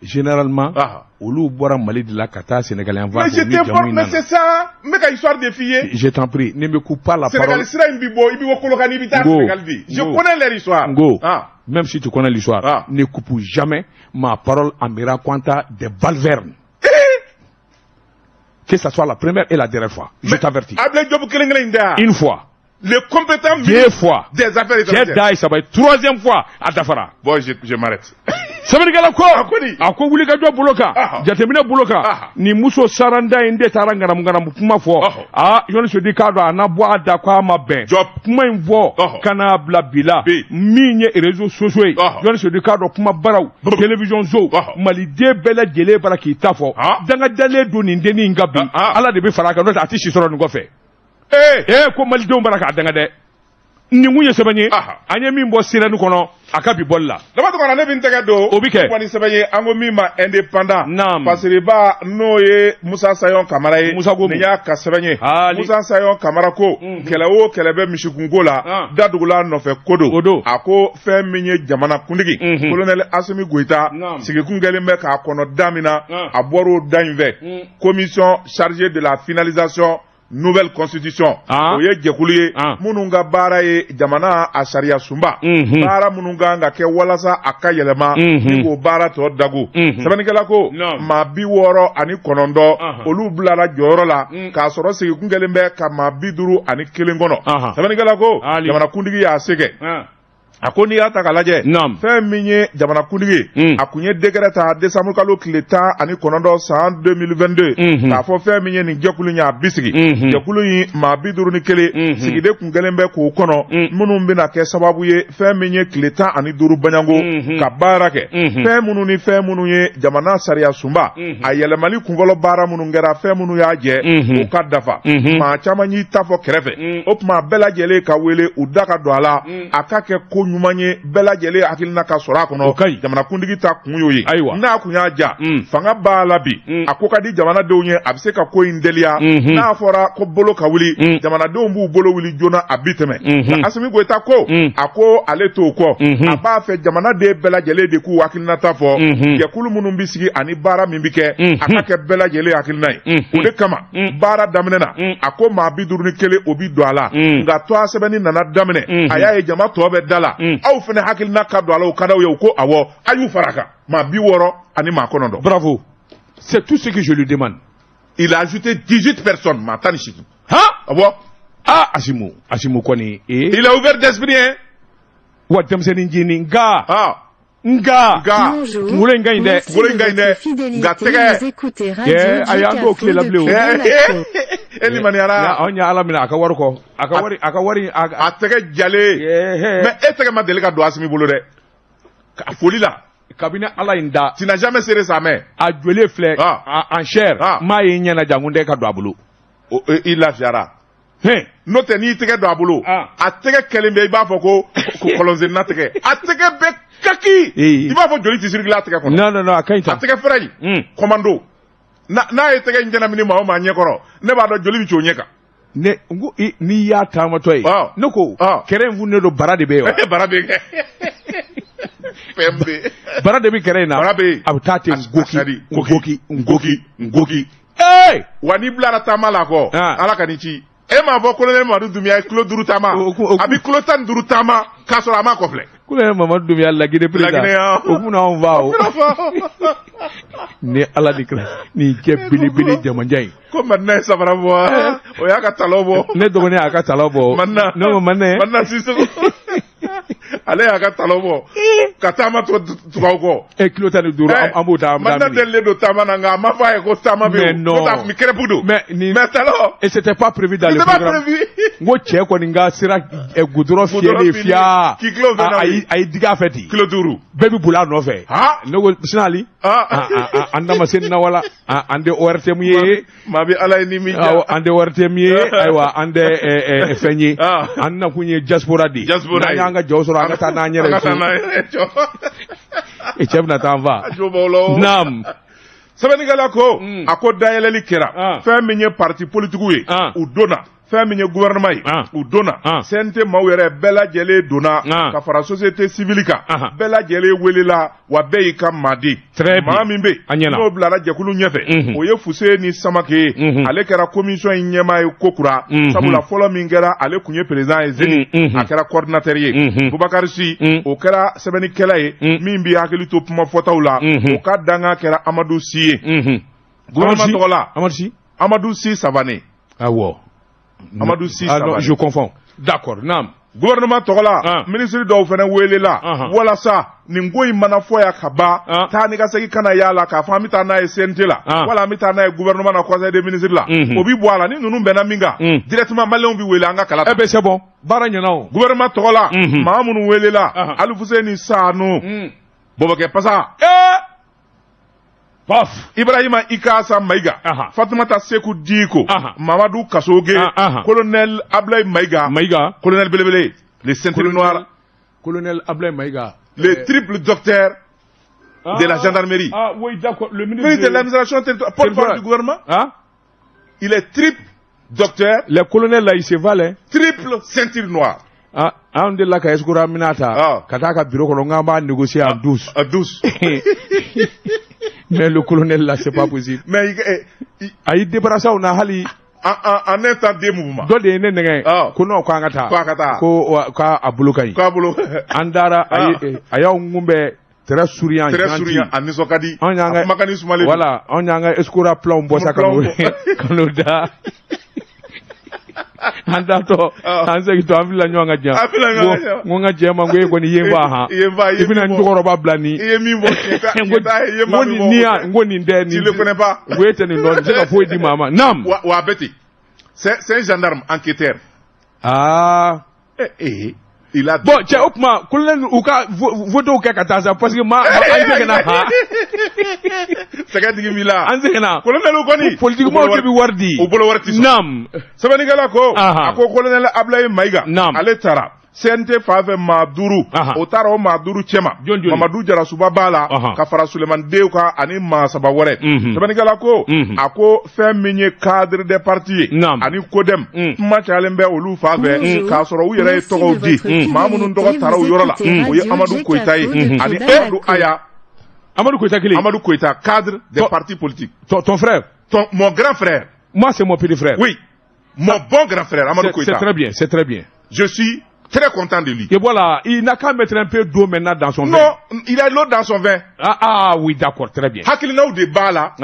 généralement, olu bɔra Mali de la ka taa Sénégal yan fan. Mais je t'informe, mais c'est ça, n bɛ ka histoire de f'i ye. Je t'en prie, ne me coupe pas la parole. Sénégal sira in bi bɔ, i bi bɔ Kolokani, i bɛ taa Sénégal de. Je connais leur histoire. Ngo, même si tu connais l'histoire, ne coupe jamais ma parole en me racontant des balivernes. Que ça soit la première et la dernière fois. Je t'avertis. Ablaye Diop kelen kelen in tɛ wa? Une fois. Le compétent Deux ministre fois. des Affaires Cɛ étrangères. da ye saba ye. Troisième fois, a dafara. Bon, je m'arrête. Sɛbɛnnikɛla ko a ko wulikajɔ bolo kan, jateminɛ bolo kan, nin muso saranda in de taara ŋanamu ŋanamu kuma fɔ. Aa, Journaliste Seydou, k'a dɔn a na bɔ a da ko a ma bɛn kuma in fɔ ka n'a bila bi la min ye réseaux sociaux ye. Journaliste Seydou, k'a dɔn kuma baraw, télévision so, maliden bɛɛ lajɛlen bara k'i ta fɔ. Danga dalen don nin dennin in kan bi, Ala de bɛ fara a kan, n'o tɛ a tɛ si sɔrɔ nin kɔfɛ. Ee, ko malidenw bara k'a danga dɛ. Nin kun ye sɛbɛn ye an ye min bɔ Sirène kɔnɔ a ka bi bɔli la. Daba Tunkara, ne bɛ n tɛgɛ don. O bi kɛ. Kɔni sɛbɛn ye an ko min ma Indépendant. Naam. Fasiriba n'o ye Musa Sayon Kamara ye. Musa ko nin y'a ka sɛbɛn ye. Haali. Musa Sayon Kamara ko kɛlɛ o kɛlɛ bɛ misikunko la, dadugula nɔfɛ ko don. O don. A ko fɛn min ye jamana kuntigi, colonel Asimi Goyita, sigikun kɛlen bɛ k'a kɔnɔ da min na, a bɔr'o da in fɛ. Commission chargée de la finalisation nouvelle constitution, o ye jɛkulu ye minnu ka baara ye jamana a sariya sunba baara minnu kan ka kɛ walasa a ka yɛlɛma ni k'o baara tɔ dagu. Sɛbɛnnikɛla ko maa 69, olu bilara jɔyɔrɔ la k'a sɔrɔ sigikun kɛlen bɛ ka maa 51 kɔnɔ. Sɛbɛnnikɛla ko jamanakuntigi y'a se kɛ. A ko n'i y'a ta k'a lajɛ, fɛn min ye jamanakuntigi ye, a kun ye décret ta décembre kalo tile 19 san 2022, k'a fɔ fɛn min ye nin jɛkulu in ye, a bi sigi. Jɛkulu in maa 51 sigiden kun kɛlen bɛ k'o kɔnɔ, minnu bɛna kɛ sababu ye fɛn min ye tile 15 baɲango ka baara kɛ. Fɛn minnu ni fɛn minnu ye jamana sariya sunba a yɛlɛmali kunfɔlɔ baara minnu kɛra, fɛn minnu y'a jɛ o ka dafa. Maa caman y'i ta fɔ kɛrɛfɛ. O tuma bɛɛ lajɛlen ka wele u da ka don a la, a ka kɛ ko ɲuman ye, bɛɛ lajɛlen hakilina ka sɔrɔ a kɔnɔ. Jamanakuntigi ta kun y'o ye. N'a kun y'a ja, fanga b'a la bi, a ko ka di jamanadenw ye, a bɛ se ka ko in teliya. N'a fɔra ko bolo ka wuli, jamanadenw b'u bolo wuli joona, a bi tɛmɛ. Nka Asimi Goyita ko a ko ale t'o kɔ, a b'a fɛ jamanaden bɛɛ lajɛlen de k'u hakilinata fɔ. Jɛkulu minnu bɛ sigi ani baara min bɛ kɛ, a ka kɛ bɛɛ lajɛlen hakilina ye. O de kama baara daminɛ na, a ko maa 51 o bi don a la. Nka tɔgɔ sɛbɛnni nana daminɛ, a y'a ye jama tɔ bɛ da la. Aw fana hakilina ka don a la, o ka d'aw ye, u ko awɔ, a y'u fara a kan, maa 69. Bravo, c'est tout ce que je lui demande. Il a ajouté 18 personnes, maa 18. Han? Awɔ. Ah, Asimu, Asimu kɔni. Il a ouvert d'esprit, hein. Wa denmisɛnnin jinin nka. Ah. Nka. Kunkolo in ka ɲi dɛ. Kunkolo in ka ɲi dɛ. Nka tɛgɛ. Cɛ, ayi, an t'o tile la bilen o. E limaniyara. Anw ye Ala minɛ a ka wari kɔ. A ka wari, a ka wari. A tɛgɛ jalen. Mais e tɛgɛ ma deli ka don Asimi bolo dɛ. A foli la. Kabini Ala in da. Tu n'as jamais serré sa main. A joli filɛ. En chair. Maa ye ɲɛna jangun tɛ ka don a bolo. I lafiyara. N'o tɛ, n'i tɛgɛ don a bolo, a tɛgɛ kɛlen bɛ i b'a fɔ ko kɔlɔnsenna tɛgɛ. A tɛgɛ bɛ kaki. I b'a fɔ joli tɛ circuler a tɛgɛ kɔnɔ. Non non non, a ka ɲi tan. A tɛgɛ fɛrɛ in. Commando. N'a ye tɛgɛ in ɲɛnamini maa o maa ɲɛkɔrɔ, ne b'a dɔn joli bɛ ci o ɲɛ kan. Ne n ko n'i y'a taamatɔ ye. Ne ko kɛrɛ in fununen don, bara de bɛ yen wa? Bara bɛ yen. Fɛn bɛ yen. Bara de bɛ kɛrɛ in na. Bara bɛ yen. A bɛ taa ten ngoki ngoki ngoki ngoki. Wa n'i bilara taama la kɔ, Ala ka n'i ci. E m'a fɔ colonel Mamadu Dunbiya ye kilo 5 taama, a bɛ kilo 15 taama k'a sɔrɔ a m'a kɔfilɛ. Colonel Mamadu Dunbiya Laginɛ président, o kun n'anw fa o. Ni Ala de kɛra nin cɛ belebele jamanjan in. Ko Madina ye samara bɔ, o y'a ka talon bɔ. Ne dɔgɔnin y'a ka talon bɔ. Madina. Ne ko Madina. Madina Sisoko. Ale y'a ka talon bɔ. Ka taama to tubabu kɔ. Kilo 15 an b'o ta. Madina delilen don taama na, nka a ma fɔ a ye ko taama bɛ yen. Mais non. Ko a tun bɛ crêpe don. Mais nin. Mais talon. Et c'était pas prévu dans le programme. C'était pas prévu. N ko cɛ kɔni ka sira goudron fiyɛlen fiya. K'i kilo fɛn na. A ye digi a fɛ ten. Kilo 5. Bɛɛ bɛ boli a nɔfɛ. Ne ko Sinali. An da ma se nin na wala. An tɛ ORTM ye. Maa bɛ Ala ye ni min diya. Awɔ, an tɛ ORTM ye. Ayiwa, an tɛ fɛn ye. An nakun ye diaspora de ye. Diaspora ye. N'an y'an ka jaw sɔrɔ, an ka taa n'an yɛrɛ ye. An ka taa n'an yɛrɛ ye. Cɛ bɛna taa an fa. A jo b'aw la o. Naam. Sɛbɛnnikɛla ko, a ko dayɛlɛli kɛra. Fɛn min ye parti politique ye, u donna. Fɛn min ye gouvernement ye, u donna. CNT maaw yɛrɛ bɛɛ lajɛlen donna ka fara société civile kan. Bɛɛ lajɛlen welela, wa bɛɛ y'i ka maa di. Maa min bɛ yen n'o bilara jɛkulu ɲɛfɛ, o ye Fuseni Samake ye. Ale kɛra commission in ɲɛmaa ye kokura. Sabula fɔlɔ min kɛra, ale kun ye président ye Zeni, a kɛra coordinateur ye. Bubakari Si, o kɛra sɛbɛnnikɛla ye min b'i hakili to kuma fɔtaw la. O ka danga kɛra Amadu Si ye. Gouvernement tɔgɔ la, Amadu Si. Amadu Si Savane. Awɔ. Amadou Si Ah non, je confonds. D'accord, naam. Gouvernement tɔgɔ la, ministre dɔw fana welela walasa nin ko in mana fɔ yan ka ban, taa ni ka segin kana y'a la k'a fɔ an bɛ taa n'a ye CNT la, wala an bɛ taa n'a ye gouvernement na conseil des ministres la. O bɛ bɔ a la, ni ninnu bɛnna min kan, directement maliyɛnw bɛ wele an ka kala ta. Eh ben c'est bon, baara ɲɛna o. Gouvernement tɔgɔ la, maa minnu welela, Alifuseni Sanu, Bɔbɔkɛ Pasa. Paf. Ibrahima Ikasa Maïga, Fatoumata Sekou Diko, Mamadou Kassogué, Colonel Ablaye Maïga, Colonel Belebele, les ceintures noires, Colonel Ablaye Maïga, le triple docteur de la gendarmerie. Ah oui, d'accord, le ministre de l'administration territoriale, porte-parole du gouvernement. Il est triple docteur. Les colonels là, ils se valent. Triple ceinture noire. Ah, an de la ka escura minata, ka taa ka bureau kɔnɔ, n k'an b'a négocier en douce. En douce. Mais le colonel là, c'est pas possible. Mais a y'i débarrassé o na hali. En un temps deux mouvements. Dɔ de ye ne nɛgɛn. Ko non, k'an ka taa. K'an ka taa. Ko k'a bolo ka ɲi. K'a bolo. An taara, a y'anw kunbɛn très souriant. Très souriant, a nisɔn ka di. Anw y'an ka a kumakan ni sumalen. Voilà, anw y'an ka escura plan bɔ sa ka n'o da. An taatɔ an segintɔ an filila ɲɔgɔn ka jan. N ko n ka cɛ ma ko e kɔni ye n fa han. I bɛna n cɛkɔrɔba bila nin. I ye min bɔ tiɲɛ t'a ye, i ye maa min bɔ. N ko nin tɛ nin. Tu le connais pas. N ko e tɛ nin dɔn, nin tɛ se ka foyi di maa ma. Naam. Wa a bɛ ten. C'est un gendarme enquêteur. Aa. Eh, il a. Bon cɛ, o tuma colonel u ka votew kɛ ka taa sa, parce que ma an seginna han. Sɛgɛ digi b'i la. An seginna. Colonel kɔni. Politiquement de bɛ wari di. U bolo wari ti sɔrɔ. Naam. Sɛbɛnnikɛla ko. A ko colonel Ablaye Mayiga. Naam. Ale taara. CNT fan fɛ maa 5. O taara o maa 5 cɛma. Mamadu Jarasuba b'a la. Ka fara Sulemani Dew kan ani maa 3 wɛrɛ. Sɛbɛnnikɛla ko. A ko fɛn min ye cadre des partis ye. Ani CODEM. Kuma cayalen bɛ olu fan fɛ. K'a sɔrɔ u yɛrɛ ye tɔgɔw di. Maa minnu tɔgɔ taara o yɔrɔ la. O ye Amadu Koyita ye. Ani Amadu Aya. Amadu Koyita kelen. Amadu Koyita, cadre des partis politiques. Ton frère. Mon grand frère. Moi, c'est mon petit frère. Oui. Mon bon grand frère, Amadou Koyita. C'est très bien, c'est très bien. Je suis très content de lui. Et voilà, il n'a qu'à mettre un peu d'eau maintenant dans son vin. Non, il a l'eau dans son vin. Ah, ah oui, d'accord, très bien. Hakilinaw de b'a la.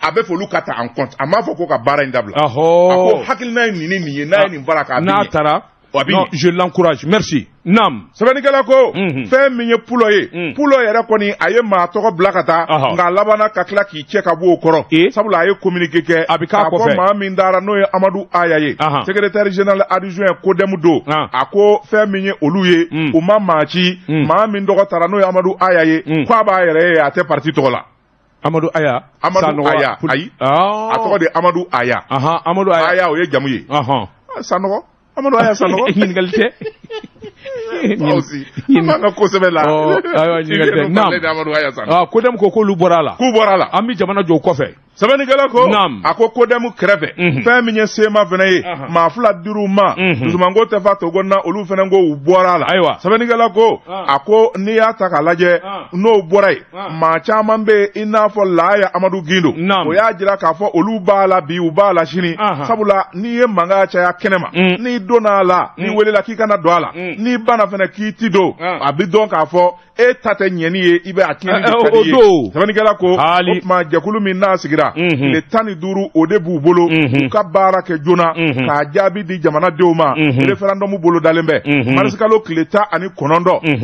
A bɛ fɛ olu ka ta en compte. A m'a fɔ ko ka baara in dabila. A ko hakilina ye nin ni nin ye, n'a ye nin baara k'a bɛ ɲɛ. N'a taara. Non, je l'encourage. Merci. Nam. Sɛbɛnnikɛla ko fɛn min ye Pulo ye, Pulo yɛrɛ kɔni a ye maa tɔgɔ bila ka taa, nka a labanna ka tila k'i cɛ ka bɔ o kɔrɔ. Sabula a ye communiqué kɛ. A bɛ k'a kɔfɛ. K'a fɔ maa min dara n'o ye Amadu Aya ye. Secrétaire général adjoint CODEM don. A ko fɛn min ye olu ye, u ma maa ci, maa min tɔgɔ taara n'o ye Amadu Aya ye, k'a b'a yɛrɛ ye, a tɛ parti tɔgɔ la. Amadu Aya. Amadu Aya, ayi. A tɔgɔ de Amadu Aya. Amadu Aya. Aya o ye jamu ye. Sanɔgɔ. Amadu Aya Sanɔgɔ. Ɲininkali tɛ. Aussi. An b'an ka ko sɛbɛn la. Ayiwa, ɲininkali tɛ. Naam. Amadu Aya Sanɔgɔ. CODEM ko k'olu bɔra a la. K'u bɔra a la. An bɛ jamana jɔ o kɔfɛ. Sɛbɛnnikɛla ko. Naam. A ko CODEM kɛrɛfɛ. Fɛn min ye SEMA fana ye. Maa 2 dir'u ma. Dusumango tɛ fa togo na, olu fana ko u bɔra a la. Ayiwa. Sɛbɛnnikɛla ko. A ko n'i y'a ta k'a lajɛ. N'o bɔra yen. Maa caman bɛ yen i n'a fɔ Laaya Amadu Gindo. Naam. O y'a jira k'a fɔ olu b'a la bi, u b'a la sini. Sabula n'i ye mankan caya kɛnɛ ma. N'i donna a la, n'i welela k'i kana don a la. N'i banna fana k'i ti don. A bɛ dɔn k'a fɔ e ta tɛ ɲɛni ye, i bɛ a tiɲɛni de ka di ye. Sɛbɛnnikɛla ko. O tuma jɛkulu min n'a sigira. Tile 15 o de b'u bolo. U ka baara kɛ joona. K'a jaabi di jamanadenw ma. Référendum bolo dalen bɛ. Marisikalo tile 19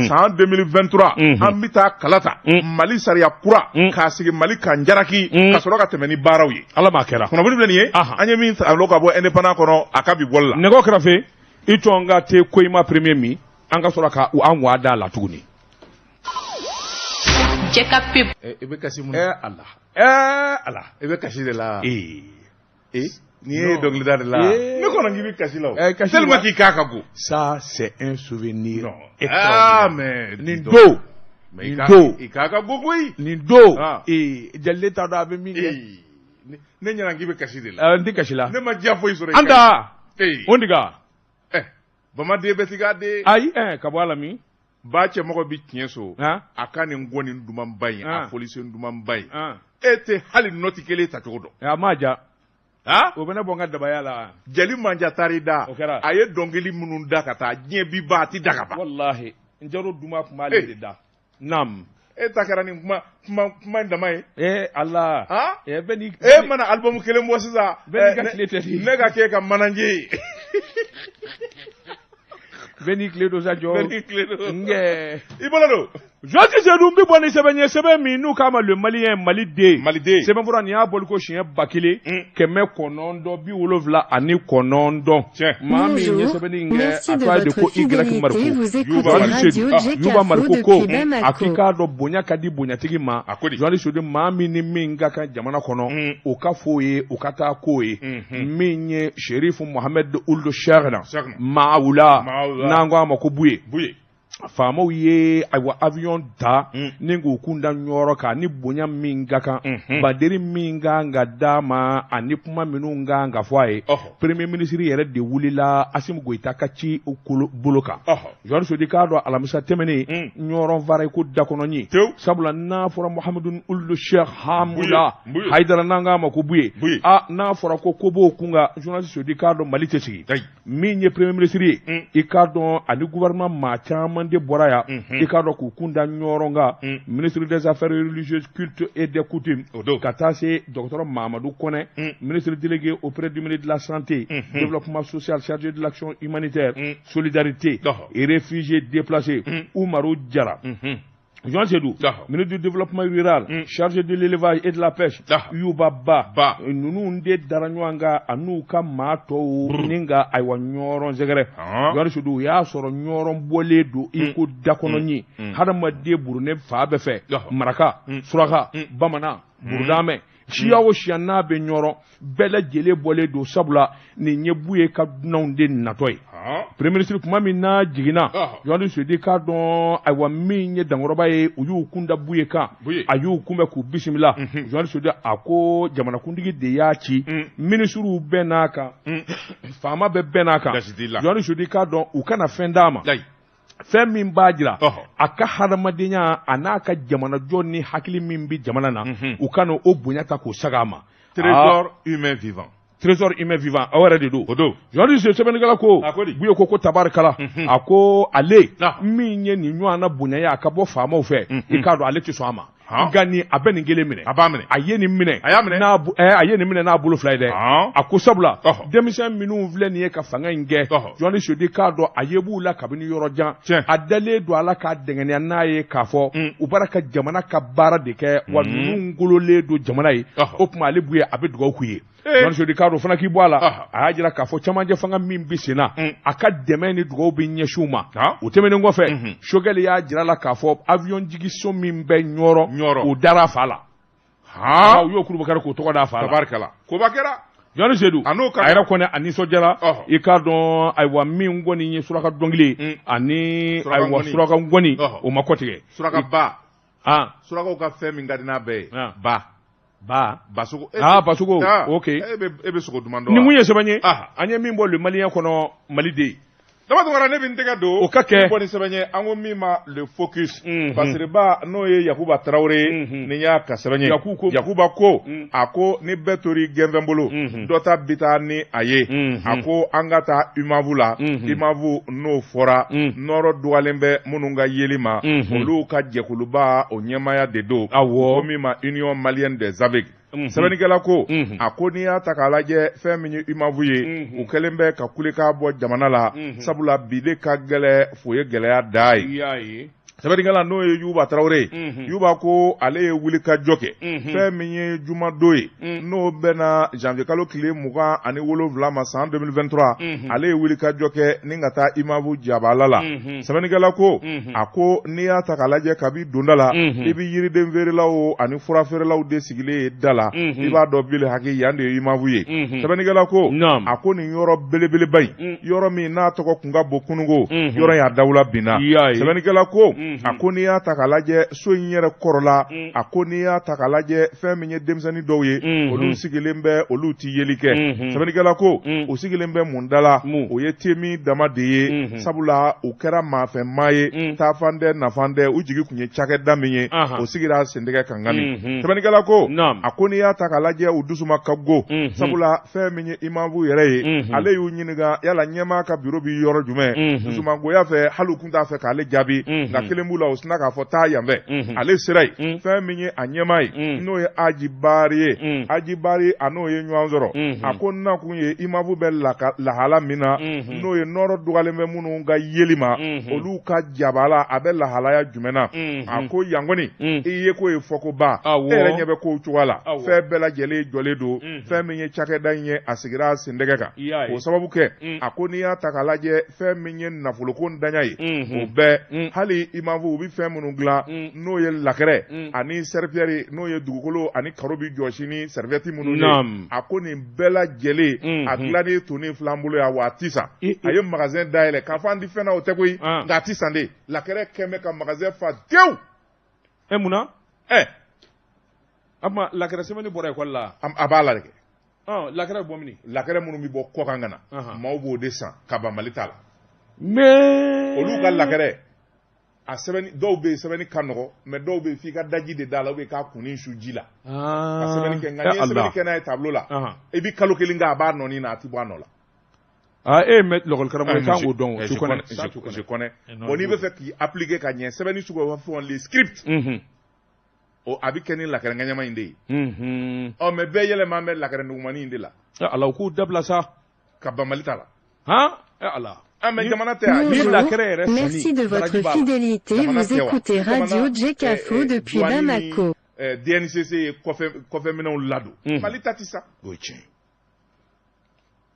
san 2023. An bɛ taa kala ta. Mali sariya kura. K'a sigi Mali kan jaraki. Ka sɔrɔ ka tɛmɛ ni baaraw ye. Ala m'a kɛra. Kunnafoni filɛ nin ye. An ye min ta ka bɔ indépendant kɔnɔ a ka bi bɔli la. Nɛgɛw kɛrɛfɛ i tɔn ka te Koyima premier min an ka sɔrɔ ka an wa da la tuguni. Jɛka pub. I bɛ kasi mun? Ala. Ala. I bɛ kasi de la. N'i ye dɔnkilida de la. Ne kɔnɔ k'i bɛ kasi la o. Tellement k'i k'a ka go. Ça c'est un souvenir extraordinaire. Ah mais nin don. Nin don. I k'a ka go koyi. Nin don. Jalile t'a dɔn a bɛ min kɛ. Ne ɲɛna k'i bɛ kasi de la. N tɛ kasi la. Ne ma diya foyi sɔrɔ. An ta. O diga. Bamaden bɛ se k'a den. Ayi ka bɔ a la min. Ba cɛmɔgɔ bi tiɲɛ so. A ka nin gɔni dumanba in, a fɔlisen dumanba in. E tɛ hali nɔti kelen tacogo dɔn. A ma ja. O bɛ ne bɔ n ka dabaya la. Jeli manja taar'i da. O kɛra. A ye dɔnkili minnu da ka taa diɲɛ bi ban a ti da ka ban. Walahi n jaro duman tun b'ale de da. Naam. E ta kɛra nin kuma in dama ye. Ala. Bɛɛ n'i. E mana album kelen bɔ sisan. Bɛɛ n'i ka tile tɛ. Ne ka k'e ka manaje ye. Bɛɛ n'i tile don sa jɔ. Bɛɛ n'i tile don. Nkɛ. I bolo don. Journaliste Seydou n bɛ bɔ ni sɛbɛn ye, sɛbɛn min n'u k'a ma Le Malien, Maliden. Maliden. Sɛbɛnfura nin y'a bɔli ko siɲɛ 1979. Tiɲɛ. Maa min ye sɛbɛnni in kɛ, a tɔgɔ ye de ko Y Mariko. Yuba Mariko ko a k'i k'a dɔn bonya ka di bonyatigi ma. A ko di. Journaliste Seydou maa min ni min ka kan jamana kɔnɔ, o ka f'o ye, o ka taa k'o ye. Min ye Chérif Mohamed Ould Cheikhna. Maawula. N'an ko a ma ko Buye. Buye. Faamaw ye ayiwa avion ta ni k'u kun da ɲɔrɔ kan ni bonya min ka kan, baderi min kan ka d'a ma ani kuma minnu kan ka fɔ a ye. Premier ministre yɛrɛ de wulila Assimi Goïta ka ci bolo kan. Journaliste Seydou k'a dɔn alamisa tɛmɛnen ɲɔrɔ fara ko dakɔnɔɲi. Sabula n'a fɔra Mohamedou Ould Cheikh Hamula Hayidara n'an k'a ma ko Buye. A n'a fɔra ko ko b'o kun kan, journaliste Seydou k'a dɔn Mali tɛ sigi. Min ye premier ministre ye, i k'a dɔn ani gouvernement maa caman de bɔra yan i k'a dɔn k'u kun da Ɲɔrɔn kan ministre des affaires religieuses culte et des coutumes ka taa se docteur Mamadou Kɔnɛ ministre délégué auprès du ministre de la santé développement social chargé de l'action humanitaire solidarité et réfugiés déplacés Umaru Jara Jean Sedou, ministre du développement rural, chargé de l'élevage et de la pêche, Yuba Ba, ninnu de dara ɲɔgɔn kan a n'u ka maa tɔw ni ka ayiwa Ɲɔrɔn sɛgɛrɛ. Jean Sedou, u y'a sɔrɔ Ɲɔrɔn bɔlen don i ko dakɔnɔɲin, hadamaden burunen fa bɛɛ fɛ, maraka, suraka, bamanan, burudamɛ, siya o siya n'a bɛ Ɲɔrɔn bɛɛ lajɛlen bɔlen don sabula nin ye Buye ka dunanw de natɔ ye. Premier ministre kuma min n'a jiginna, Johan Sedi k'a dɔn ayiwa min ye dankɔrɔba ye u y'u kun da Buye kan, a y'u kunbɛn k'u bisimila. Johan Sedi a ko jamanakuntigi de y'a ci, minisiriw bɛɛ n'a kan, faama bɛɛ bɛn n'a kan. Johan Sedi k'a dɔn u kana fɛn d'a ma. Fɛn min b'a jira a ka hadamadenya a n'a ka jamanajɔ ni hakili min bɛ jamana na, u ka n'o bonya ta k'o saga a ma. Trésor humain vivant. Trésor humain vivant aw yɛrɛ de don. O don. Johan Sedi sɛbɛnnikɛla ko Buye ko tabarikala, a ko ale min ye nin ɲɔgɔnna bonya ye a ka bɔ faamaw fɛ, i k'a dɔn ale tɛ sɔn a ma. Nka nin a bɛ nin kelen minɛ. A b'a minɛ. A ye nin minɛ. A y'a minɛ. A ye nin minɛ n'a bolo fila ye dɛ. A ko sabula denmisɛn minnu filɛ nin ye ka fanga in kɛ, Johan Sedi k'a dɔn a ye b'u la kabini yɔrɔ jan. A dalen don a la k'a dɛngɛnɛya n'a ye k'a fɔ u b'ara ka jamana ka baara de kɛ, wa ninnu gololen don jamana ye. O tuma ale Buye a bɛ dugawu k'u ye. Johan Sedi k'a dɔn fana k'i bɔ a la, a y'a jira k'a fɔ camancɛ fanga min bɛ sen na, a ka dɛmɛ ni dugawu bɛ ɲɛsin u ma. O tɛmɛnen kɔfɛ, Sogɛli y'a jira la k'a fɔ avion jigiso min bɛ Ɲɔrɔ, o dara a fa la. U y'o kurubakari k'o tɔgɔ d'a fa la. Tabarikala. Koba kɛra. Johan Sedou, a yɛrɛ kɔni a nisɔndiyara. I k'a dɔn ayiwa min kɔni ye suraka dɔnkili ani ayiwa suraka ngɔni o ma kɔtigɛ. Suraka ba. Surakaw ka fɛn min ka di n'a bɛɛ ye. Ba. Ba. Basogo. Basogo. Ok. E bɛ sogo duman dɔn. Nin kun ye sɛbɛn ye. An ye min bɔ Le Malien kɔnɔ Mali de. Dama Tunkara ne bɛ n tɛgɛ don. O ka kɛ. Bɔ ni sɛbɛn ye an ko min ma Le Focus. Fasiriba n'o ye Yakuba Tarawele ye. Nin y'a ka sɛbɛn ye. Yakuba ko a ko ni bɛɛ tori gɛnfɛn bolo. Dɔ ta bi taa ni a ye. A ko an ka taa UMAV la. UMAV n'o fɔra. Nɔrɔ dugalen bɛ minnu ka yeli ma. Olu ka jɛkuluba o ɲɛmaaya de don. Awɔ. Ko min ma Union malienne des aveugles. Sɛbɛnnikɛla ko a ko n'i y'a ta k'a lajɛ fɛn min ye UMAV ye, u kɛlen bɛ ka kulekan bɔ jamana la, sabula bi de ka gɛlɛ fo ye gɛlɛya da ye. Sɛbɛnnikɛla n'o ye Yuba Tarawele ye, Yuba ko ale ye wuli ka jɔ kɛ fɛn min ye jumadon ye, n'o bɛnna janvier kalo tile 27 ma san 2023, ale ye wuli ka jɔ kɛ ni ka taa UMAV jabala la. Sɛbɛnnikɛla ko a ko n'i y'a ta k'a lajɛ kabi donda la, i bɛ yiriden feerelaw ani fura feerelaw de sigilen ye da la, i b'a dɔn bile hakɛ yan de ye UMAV ye. Sɛbɛnnikɛla ko a ko nin yɔrɔ belebeleba in, yɔrɔ min n'a tɔgɔ kun ka bon kununko, yɔrɔ in a dawula binna. Sɛbɛnnikɛla ko a ko n'i y'a ta k'a lajɛ so in yɛrɛ kɔrɔla, a ko n'i y'a ta k'a lajɛ fɛn min ye denmisɛnnin dɔw ye, olu sigilen bɛ olu ti yeli kɛ. Sɛbɛnnikɛla ko u sigilen bɛ mun da la, o ye temi dama de ye, sabula u kɛra maafɛnmaa ye, taafan tɛ nafan tɛ, u jigi kun ye cakɛda min ye, o sigira sentɛgɛ kan ka min. Sɛbɛnnikɛla ko a ko n'i y'a ta k'a lajɛ u dusuma ka go, sabula fɛn min ye UMAV yɛrɛ ye, ale y'u ɲininka yala ɲɛmaa ka biro bi yɔrɔ jumɛn, dusumangoya fɛ hali u kun t'a fɛ k'ale jaabi, nka kelen b'u la o sinna k'a fɔ taa yan fɛ. Ale sera yen, fɛn min ye a ɲɛmaa ye, n'o ye Aji Bari ye, Aji Bari a n'o ye ɲɔgɔn sɔrɔ. A ko na kun ye UMAV bɛ lahala min na, n'o ye nɔrɔ dugalen bɛ minnu ka yeli ma, olu ka jabala a bɛ lahalaya jumɛn na. A ko yan kɔni i ye ko ye fɔkoba, e yɛrɛ ɲɛ bɛ kow cogoya la, fɛn bɛɛ lajɛlen jɔlen don. Fɛn min ye cakɛda in ye, a sigira sendɛgɛ kan. K'o sababu kɛ, a ko n'i y'a ta k'a lajɛ fɛn min ye nafoloko ntanya ye, o bɛɛ hali UMAV u bɛ fɛn minnu dilan, n'o ye lakɛrɛ ani serpillère, n'o ye dugukolo ani karo bi jɔsi ni serviette minnu ye, a ko nin bɛɛ lajɛlen a dilannen toni filan bolo yan, wa a ti san. A ye magasin dayɛlɛ k'a fɔ an ti fɛn na o tɛ koyi, nka a ti san de. Lakɛrɛ kɛn bɛ ka magasin fa tewu. E munna? A tuma lakɛrɛ sɛbɛnni bɔra ekɔli la. A b'a la de kɛ. Lakɛrɛ bɔ min? Lakɛrɛ minnu bɛ bɔ kɔkan ka na, maaw b'o de san ka ban Mali ta la. Mais olu ka lakɛrɛ a sɛbɛnni dɔw bɛ yen sɛbɛnni ka nɔgɔ, mais dɔw bɛ yen f'i ka daji de d'a la ou bien k'a kunni su ji la. Ka sɛbɛnni kɛ, nka n'i ye sɛbɛnni kɛ n'a ye tableau la, i bɛ kalo kelen kɛ a b'a nɔɔni na, a ti bɔ a nɔ la. Ah, e mais l'école karamɔgɔ kan k'o dɔn, tu connais. Je connais. Bon, n'i bɛ fɛ k'i appliquer ka ɲɛ, sɛbɛnni sugu b'a fɔ les scripts. O a bɛ kɛ ni lakɛrɛ ŋaɲama in de ye. Ɔ mais bɛɛ yɛlɛma bɛ lakɛrɛ nugumani in de la. Ala u k'u dabila sa. Ka ban Mali ta la. Han, Ala. Ah, mais jamana tɛ yan. Bonjour, merci de votre fidélité. Vous écoutez Radio Djekafo depuis Bamako. DNCC ye kɔfɛminɛnw ladon. Mali ta ti sa. O ye tiɲɛ.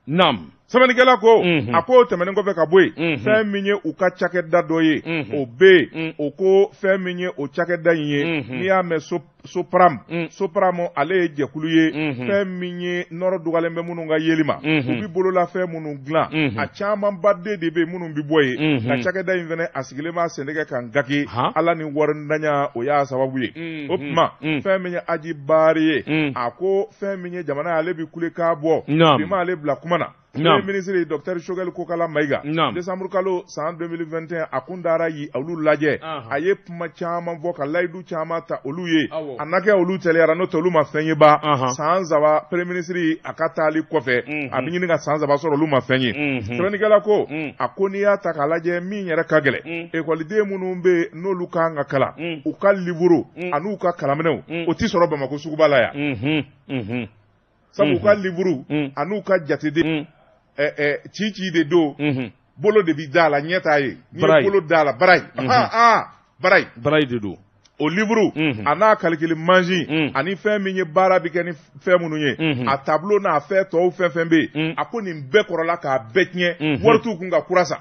Naam. Sɛbɛnnikɛla ko, a ko tɛmɛnen kɔfɛ ka bɔ yen, fɛn min ye u ka cakɛda dɔ ye, o bɛ yen, o ko fɛn min ye o cakɛda in ye, n'i y'a mɛn Sopram, Sopram ale ye jɛkulu ye, fɛn min ye nɔrɔ dugalen bɛ minnu ka yeli ma, u bɛ bololafɛn minnu dilan, a camanba de bɛ yen minnu bɛ bɔ yen, nka cakɛda in fana a sigilen b'a sendɛgɛ kan gaki, Ala ni warintanya o y'a sababu ye. O tuma fɛn min ye Aji Baari ye, a ko fɛn min ye jamana ale bɛ kule k'a bɔ, bi m'ale bila kuma na. Premier ministre docteur Choguel Kokala Maïga, décembre kalo san 2021 a kun dara yi olu lajɛ, a ye kuma caman fɔ ka layidu caman ta olu ye, a na kɛ olu teliyara n'o tɛ olu ma fɛn ye ba. San 3 premier ministre a ka taali kɔfɛ a bɛ ɲini ka san 3 sɔrɔ olu ma fɛn ye. Sɛbɛnnikɛla ko a ko n'i y'a ta k'a lajɛ min yɛrɛ ka gɛlɛn, ekɔliden minnu bɛ yen n'olu kan ka kalan, u ka livre an'u ka kalanminɛnw o ti sɔrɔ Bamakɔ suguba la yan. Sabu u ka livre an'u ka jateden ci de don, bolo de bi da la, ɲɛ t'a ye, n'i ye bolo da la, barayi, barayi, barayi de don. O livre a n'a calcul mansin ani fɛn min ye baara bɛ kɛ ni fɛn minnu ye, a tableau n'a fɛn tɔw fɛn fɛn bɛ yen, a ko nin bɛɛ kɔrɔla k'a bɛɛ tiɲɛ, wari t'u kun ka kura san.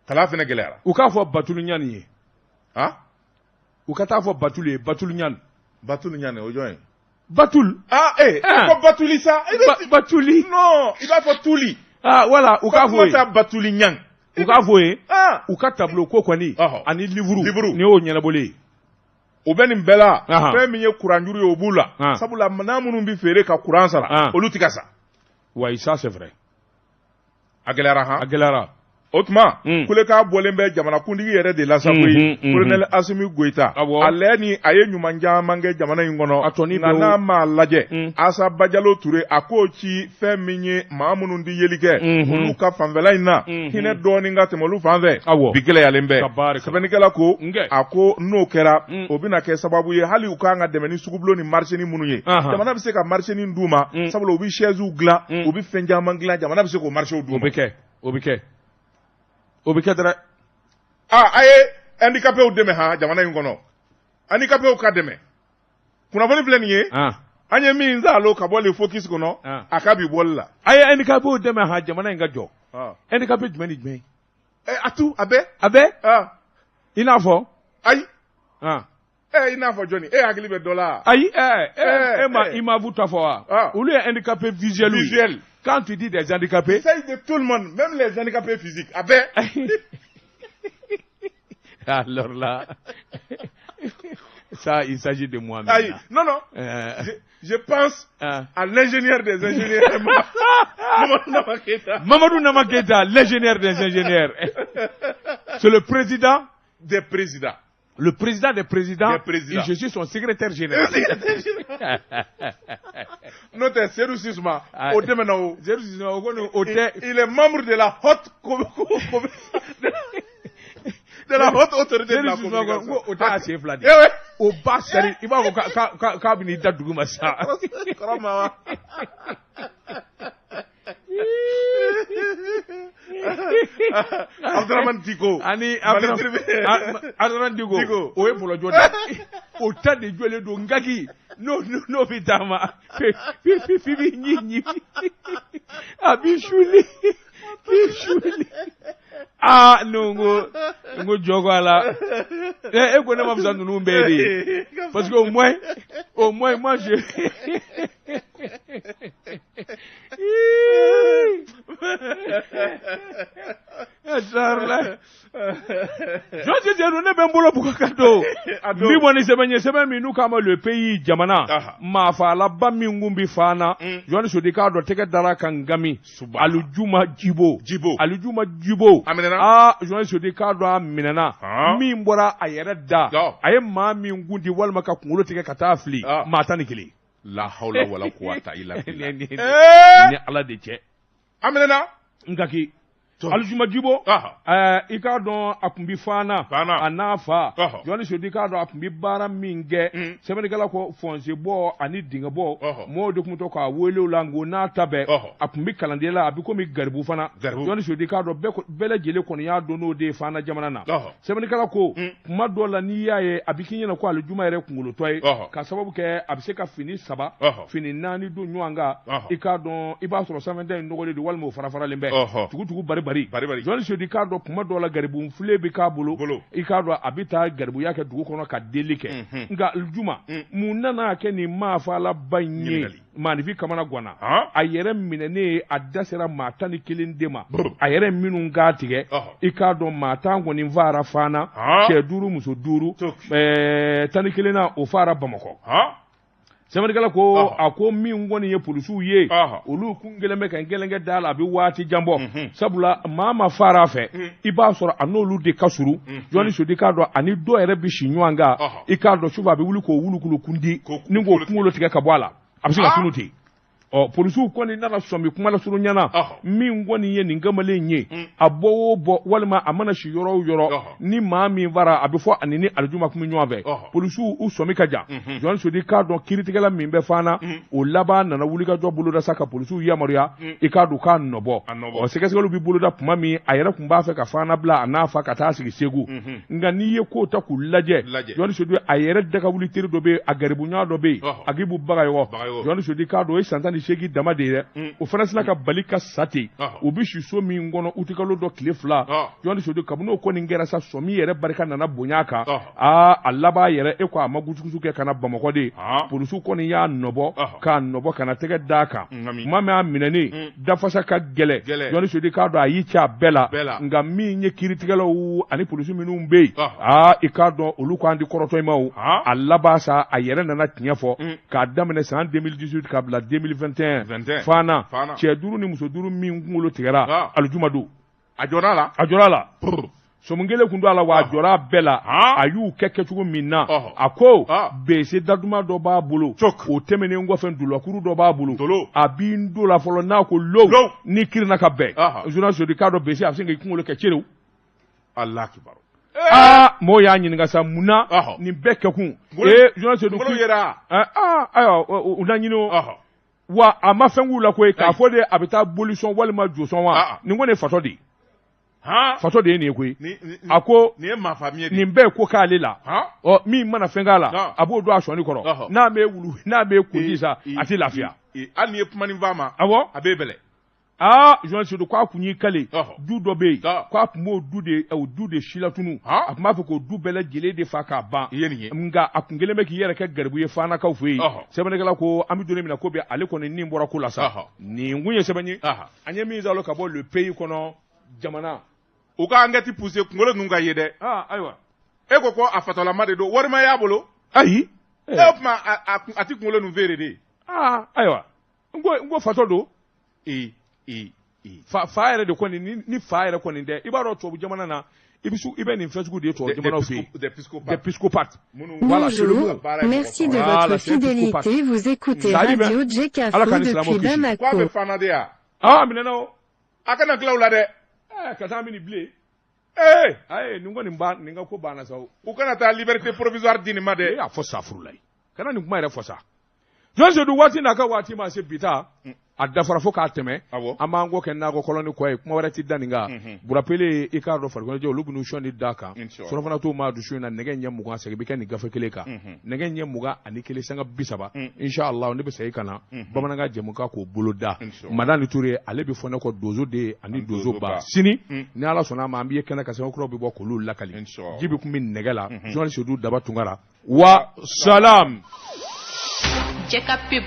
Kalan fɛnɛ gɛlɛyara. U k'a fɔ Batulu Ɲani ye. U ka taa fɔ Batulu ye, Batulu Ɲani. Batulu Ɲani, o jɔn ye? Batul. Ah, eh, ko Batuli sa. Batuli. Non, i b'a fɔ Tuli. Ah, voilà, u k'a fɔ ye. Kuma Batuli Ɲang. U k'a fɔ ye. U ka tableau ko kɔni ani livre ni y'o ɲɛnabɔlen ye. O bɛ nin bɛɛ la, fɛn min ye kuranjuru ye o b'u la. Sabula n'a minnu bɛ feere ka kuran sara, olu tɛ ka sa. Oui, ça c'est vrai. A gɛlɛyara han. A gɛlɛyara. O tuma, kulekan bɔlen bɛ jamanakuntigi yɛrɛ de la sa koyi, colonel Assimi Goïta, ale ni a ye ɲuman caman kɛ jamana in kɔnɔ, nka n'a m'a lajɛ, Asa Bajalo Ture a k'o ci fɛn min ye maa minnu tɛ yeli kɛ, olu ka fanfɛla in na, hinɛ dɔɔnin ka tɛmɛ olu fan fɛ, bi gɛlɛyalen bɛ. Sɛbɛnnikɛla ko, a ko n'o kɛra, o bɛna kɛ sababu ye hali u kan ka dɛmɛ ni sugubulon ni marché ni minnu ye, jamana bɛ se ka marché ni d'u ma, sabula u bɛ chaise dilan, u bɛ fɛn caman dilan, jamana bɛ se k'o marché d'u ma. O bɛ kɛ, o bɛ kɛ. O bɛ kɛ dɛrɛ. Ah, a ye handicapéw dɛmɛ han jamana in kɔnɔ. Handicapéw ka dɛmɛ. Kunnafoni filɛ nin ye. An ye min zalo ka bɔ le focus kɔnɔ, a ka bi bɔli la. A ye handicapéw dɛmɛ han jamana in ka jɔ. Handicapé jumɛn ni jumɛn? A tu, a bɛɛ. A bɛɛ? I n'a fɔ? Ayi. I n'a fɔ jɔnni? E hakili bɛ dɔ la? Ayi, e ma IMAV ta fɔ wa? Olu ye handicapé visuel. Visuel. Quand tu dis des handicapés, essaye de tout le monde, même les handicapés physiques. Ah ben. Alors là, ça, il s'agit de moi-même. Aïe, non, non. Je pense à l'ingénieur des ingénieurs. Mamadou Nama Keita. Mamadou Nama Keita, l'ingénieur des ingénieurs. C'est le président des présidents. Le président des présidents, des présidents. Et je suis son secrétaire général. Notre Seydou Sissouma, au il est membre de la haute de la haute autorité de la communication. Au bas, il va ça. Abdurrahman Diko. Ani Abdurrahman Diko. O ye bɔlɔjɔ de. O ta de jɔlen don ngaki n'o bɛ d'a ma fi b'i ɲi ɲi a b'i suli b'i suli. Ah non n ko jɔ ko a la e ko ne ma fisa ninnu bɛɛ de ye parce que au moins moi je Jɔn Seydou ne bɛ n bolo bugɔ ka don n bi bɔ ni sɛbɛn ye sɛbɛn min n'u k'a ma le pays jamana maafaalaba min kun bi fa na Jɔn Seydou k'a dɔn tɛgɛ dara kan ngami Alijuma Jibo Alijuma Jibo aa Jɔn Seydou k'a dɔn a minɛna min bɔra a yɛrɛ da a ye maa min kun di walima ka kunkolo tigɛ ka taa fili maa 11. La hawla wala quwwata illa billah. Ni Ala de cɛ. A minɛna. Nkaki. Alijuma Jibo, i k'a dɔn a tun bɛ Fana, a n'a fa Jɔnni Sedu, i k'a dɔn a tun bɛ baara min kɛ, sɛbɛnnikɛla ko fɔnsebɔ ani dingɛbɔ, mɔgɔw de tun bɛ to k'a wele o la, nko n'a ta bɛɛ a tun bɛ kalandenya la, a bɛ komi garibu fana. Jɔnni Sedu, i k'a dɔn bɛɛ lajɛlen kɔni y'a dɔn n'o de ye Fana jamana na. Sɛbɛnnikɛla ko kuma dɔ la n'i y'a ye a bɛ k'i ɲɛna ko Alijuma yɛrɛ kunkolotɔ ye, ka sababu kɛ a bɛ se ka fini 3 fini 4 don ɲɔgɔn kan, i k'a dɔn i b'a sɔrɔ sanfɛta in nɔgɔlen don walima o fara faralen bɛ tugutugu bari bari. Jɔnni Sedu, i k'a dɔn kuma dɔ la garibu filen bɛ k'a bolo, i k'a dɔn a bɛ taa garibuya kɛ dugu kɔnɔ ka deli kɛ. Nka Alijuma, mun nana kɛ nin maafalaba in ye maaninfin kamana ganna? A yɛrɛ minɛnen, a da sera maa 11 de ma, a yɛrɛ minnu k'a tigɛ, i k'a dɔn maa 10 kɔni faara Fana, cɛ 5 muso 5, 11 na o faara Bamakɔ. Sɛbɛnnikɛla ko a ko min kɔni ye polisiw ye, olu kun kelen bɛ ka n kelen kɛ da la a bɛ waati jan bɔ, sabula maa ma fara a fɛ, i b'a sɔrɔ a n'olu de ka surun. Jɔnni Sedu, i k'a dɔn ani dɔw yɛrɛ bɛ si ɲɔgɔn kan, i k'a dɔn sufɛ a bɛ wuli k'o wulukulu kundi ni k'o kunkolo tigɛ ka bɔ a la, a bɛ se ka tunu ten. Ɔ polisiw kɔni nana sɔmi kuma lasurunya na, min kɔni ye nin kamalen ye, a bɔ o bɔ walima a mana si yɔrɔ o yɔrɔ, ni maa min fara, a bɛ fɔ ani ni Alijuma kun bɛ ɲɔgɔn fɛ. Polisiw u sɔmi ka jan. Jɔnni Sedu, i k'a dɔn kiiritigɛla min bɛ Fana, o laban nana wulikajɔ boloda sa ka polisiw yamaruya, i k'a dɔn k'a nɔbɔ. Ɔ sɛgɛsɛgɛliw bɛ boloda tuma min, a yɛrɛ tun b'a fɛ ka Fana bila a n'a fa ka taa sigi Segu. Nka n'i ye ko ta k'u lajɛ, Jɔnni Sedu, a yɛrɛ da ka wuli teri dɔ bɛ yen, a garibuɲɔgɔn dɔ bɛ yen, Agibu Bagayɔgɔ. Jɔnni Sedu, i k'a dɔn o ye san 18 dama de ye dɛ, o fana sina ka bali ka sa ten. U bɛ si so min kɔnɔ utikalo dɔ tile 2, Jɔnni Sedu, kabini o kɔni kɛra sa, sɔmi yɛrɛ barika nana bonya a kan. Aa, a laban yɛrɛ e ko a ma gusugusu kɛ ka na Bamakɔ de. Polisiw kɔni y'a nɔbɔ k'a nɔbɔ ka na tɛgɛ d'a kan. Tuma min a minɛnen dafasa ka gɛlɛn, Jɔnni Sedu, k'a dɔn a y'i ci a bɛɛ la. Nka min ye kiiritigɛlaw ani polisi minnu bɛ yen, aa, i k'a dɔn olu k'an di kɔrɔtɔ in ma o. A laban sa, a yɛrɛ nana tiɲɛ fɔ k'a daminɛ san 2018 k'a bila 2021 Fana, cɛ 5 ni muso 5 min kunkolo tigɛra, Alijuma don. A jɔra la. A jɔra la. Sɔmi kelen kun don a la, wa a jɔra a bɛɛ la. A y'u kɛ kɛcogo min na, a ko bese daduma dɔ b'a bolo, o tɛmɛnen kɔfɛ dulɔkuru dɔ b'a bolo, a b'i n don la fɔlɔ, n'a ko low ni kirinna ka bɛn. Journaliste Sedu, k'a dɔn bese a bɛ se k'i kunkolo kɛ cerew. Aa, mɔgɔw y'a ɲininka sa, mun na nin bɛɛ kɛkun? Ee, journaliste Sedu, ayiwa, u na ɲini o wa, a ma fɛn k'u la koyi, k'a fɔ de a bɛ taa bolisɔn walima josɔn wa, nin kɔni ye fatɔ de ye. Fatɔ de ye nin ye koyi. A ko nin bɛɛ ye ko k'ale la. Ɔ min mana fɛn k'a la, a b'o don a sɔnni kɔrɔ, n'a bɛ wulu, n'a bɛ kundi sa, a tɛ lafiya. Hali n'i ye kuma nin f'a ma, awɔ, a b'e bɛlɛ. Aa, journaliste Sedu k'a kun y'i kale du dɔ bɛ yen, k'a tun b'o du de, o du de silatunu, a tun b'a fɛ k'o du bɛɛ lajɛlen de fa k'a ban. Nka a kun kelen bɛ k'i yɛrɛ kɛ garibu ye Fanakaw fɛ yen. Sɛbɛnnikɛla ko an bɛ don min na ko bi, ale kɔni nin bɔra ko la sa. Nin kun ye sɛbɛn ye an ye min sɔrɔ ka bɔ Le Pays kɔnɔ, jamana. U ka enquête poussée, kunkolo ninnu ka ye dɛ. Ayiwa. E ko a fatɔlama de don, wari ma y'a bolo. Ayi. E o tuma a ti kunkolo ninnu feere de. Ayiwa, n ko fatɔ don. Fa yɛrɛ de kɔni, ni fa yɛrɛ kɔni tɛ, i b'a dɔn tubabu jamana na, i bɛ nin fɛn sugu de ye tubabu jamanaw fɛ yen. Des psychopathes. Bonjour, merci de votre fidélité. Vous écoutez Radio Djekafo depuis Bamako. K'a bɛ Fana de yan. Ah, minɛna o. A kana tila u la dɛ. Ka taa mini bilen. Ee, ayi, nin kɔni ba nin ka ko banna sa o. U kana taa liberté provisoire di nin ma dɛ. E y'a fɔ safurulayi. Kana nin kuma yɛrɛ fɔ sa. Jɔn Sedu, waati n'a ka waati ma se bi ta, a dafara fo k'a tɛmɛ. An b'an kɔ kɛ nakɔ kɔlɔni kɔ ye, kuma wɛrɛ ti da nin kan. Burapele, i k'a dɔn farikolo olu bɛn'u sɔn da kan. Surafana t'o ma dusu in na, nɛgɛ ɲɛ 20 segin bɛ kɛ nin gafe kelen kan. Nɛgɛ ɲɛ 21:30, inshallah ne bɛ segin ka na bamanankan jɛmukan k'o bolo da. Madani Ture, ale bɛ fɔ ne kɔ donso de ani donso ba. Sini ni Ala sɔnna a ma, an bɛ kɛnɛ kan, sɛbɛn kuraw bɛ bɔ k'olu lakali. Ji bɛ kun bɛ nɛgɛ la. Journaliste Sedu Daba Tunkara, wa salam. Jɛka pub.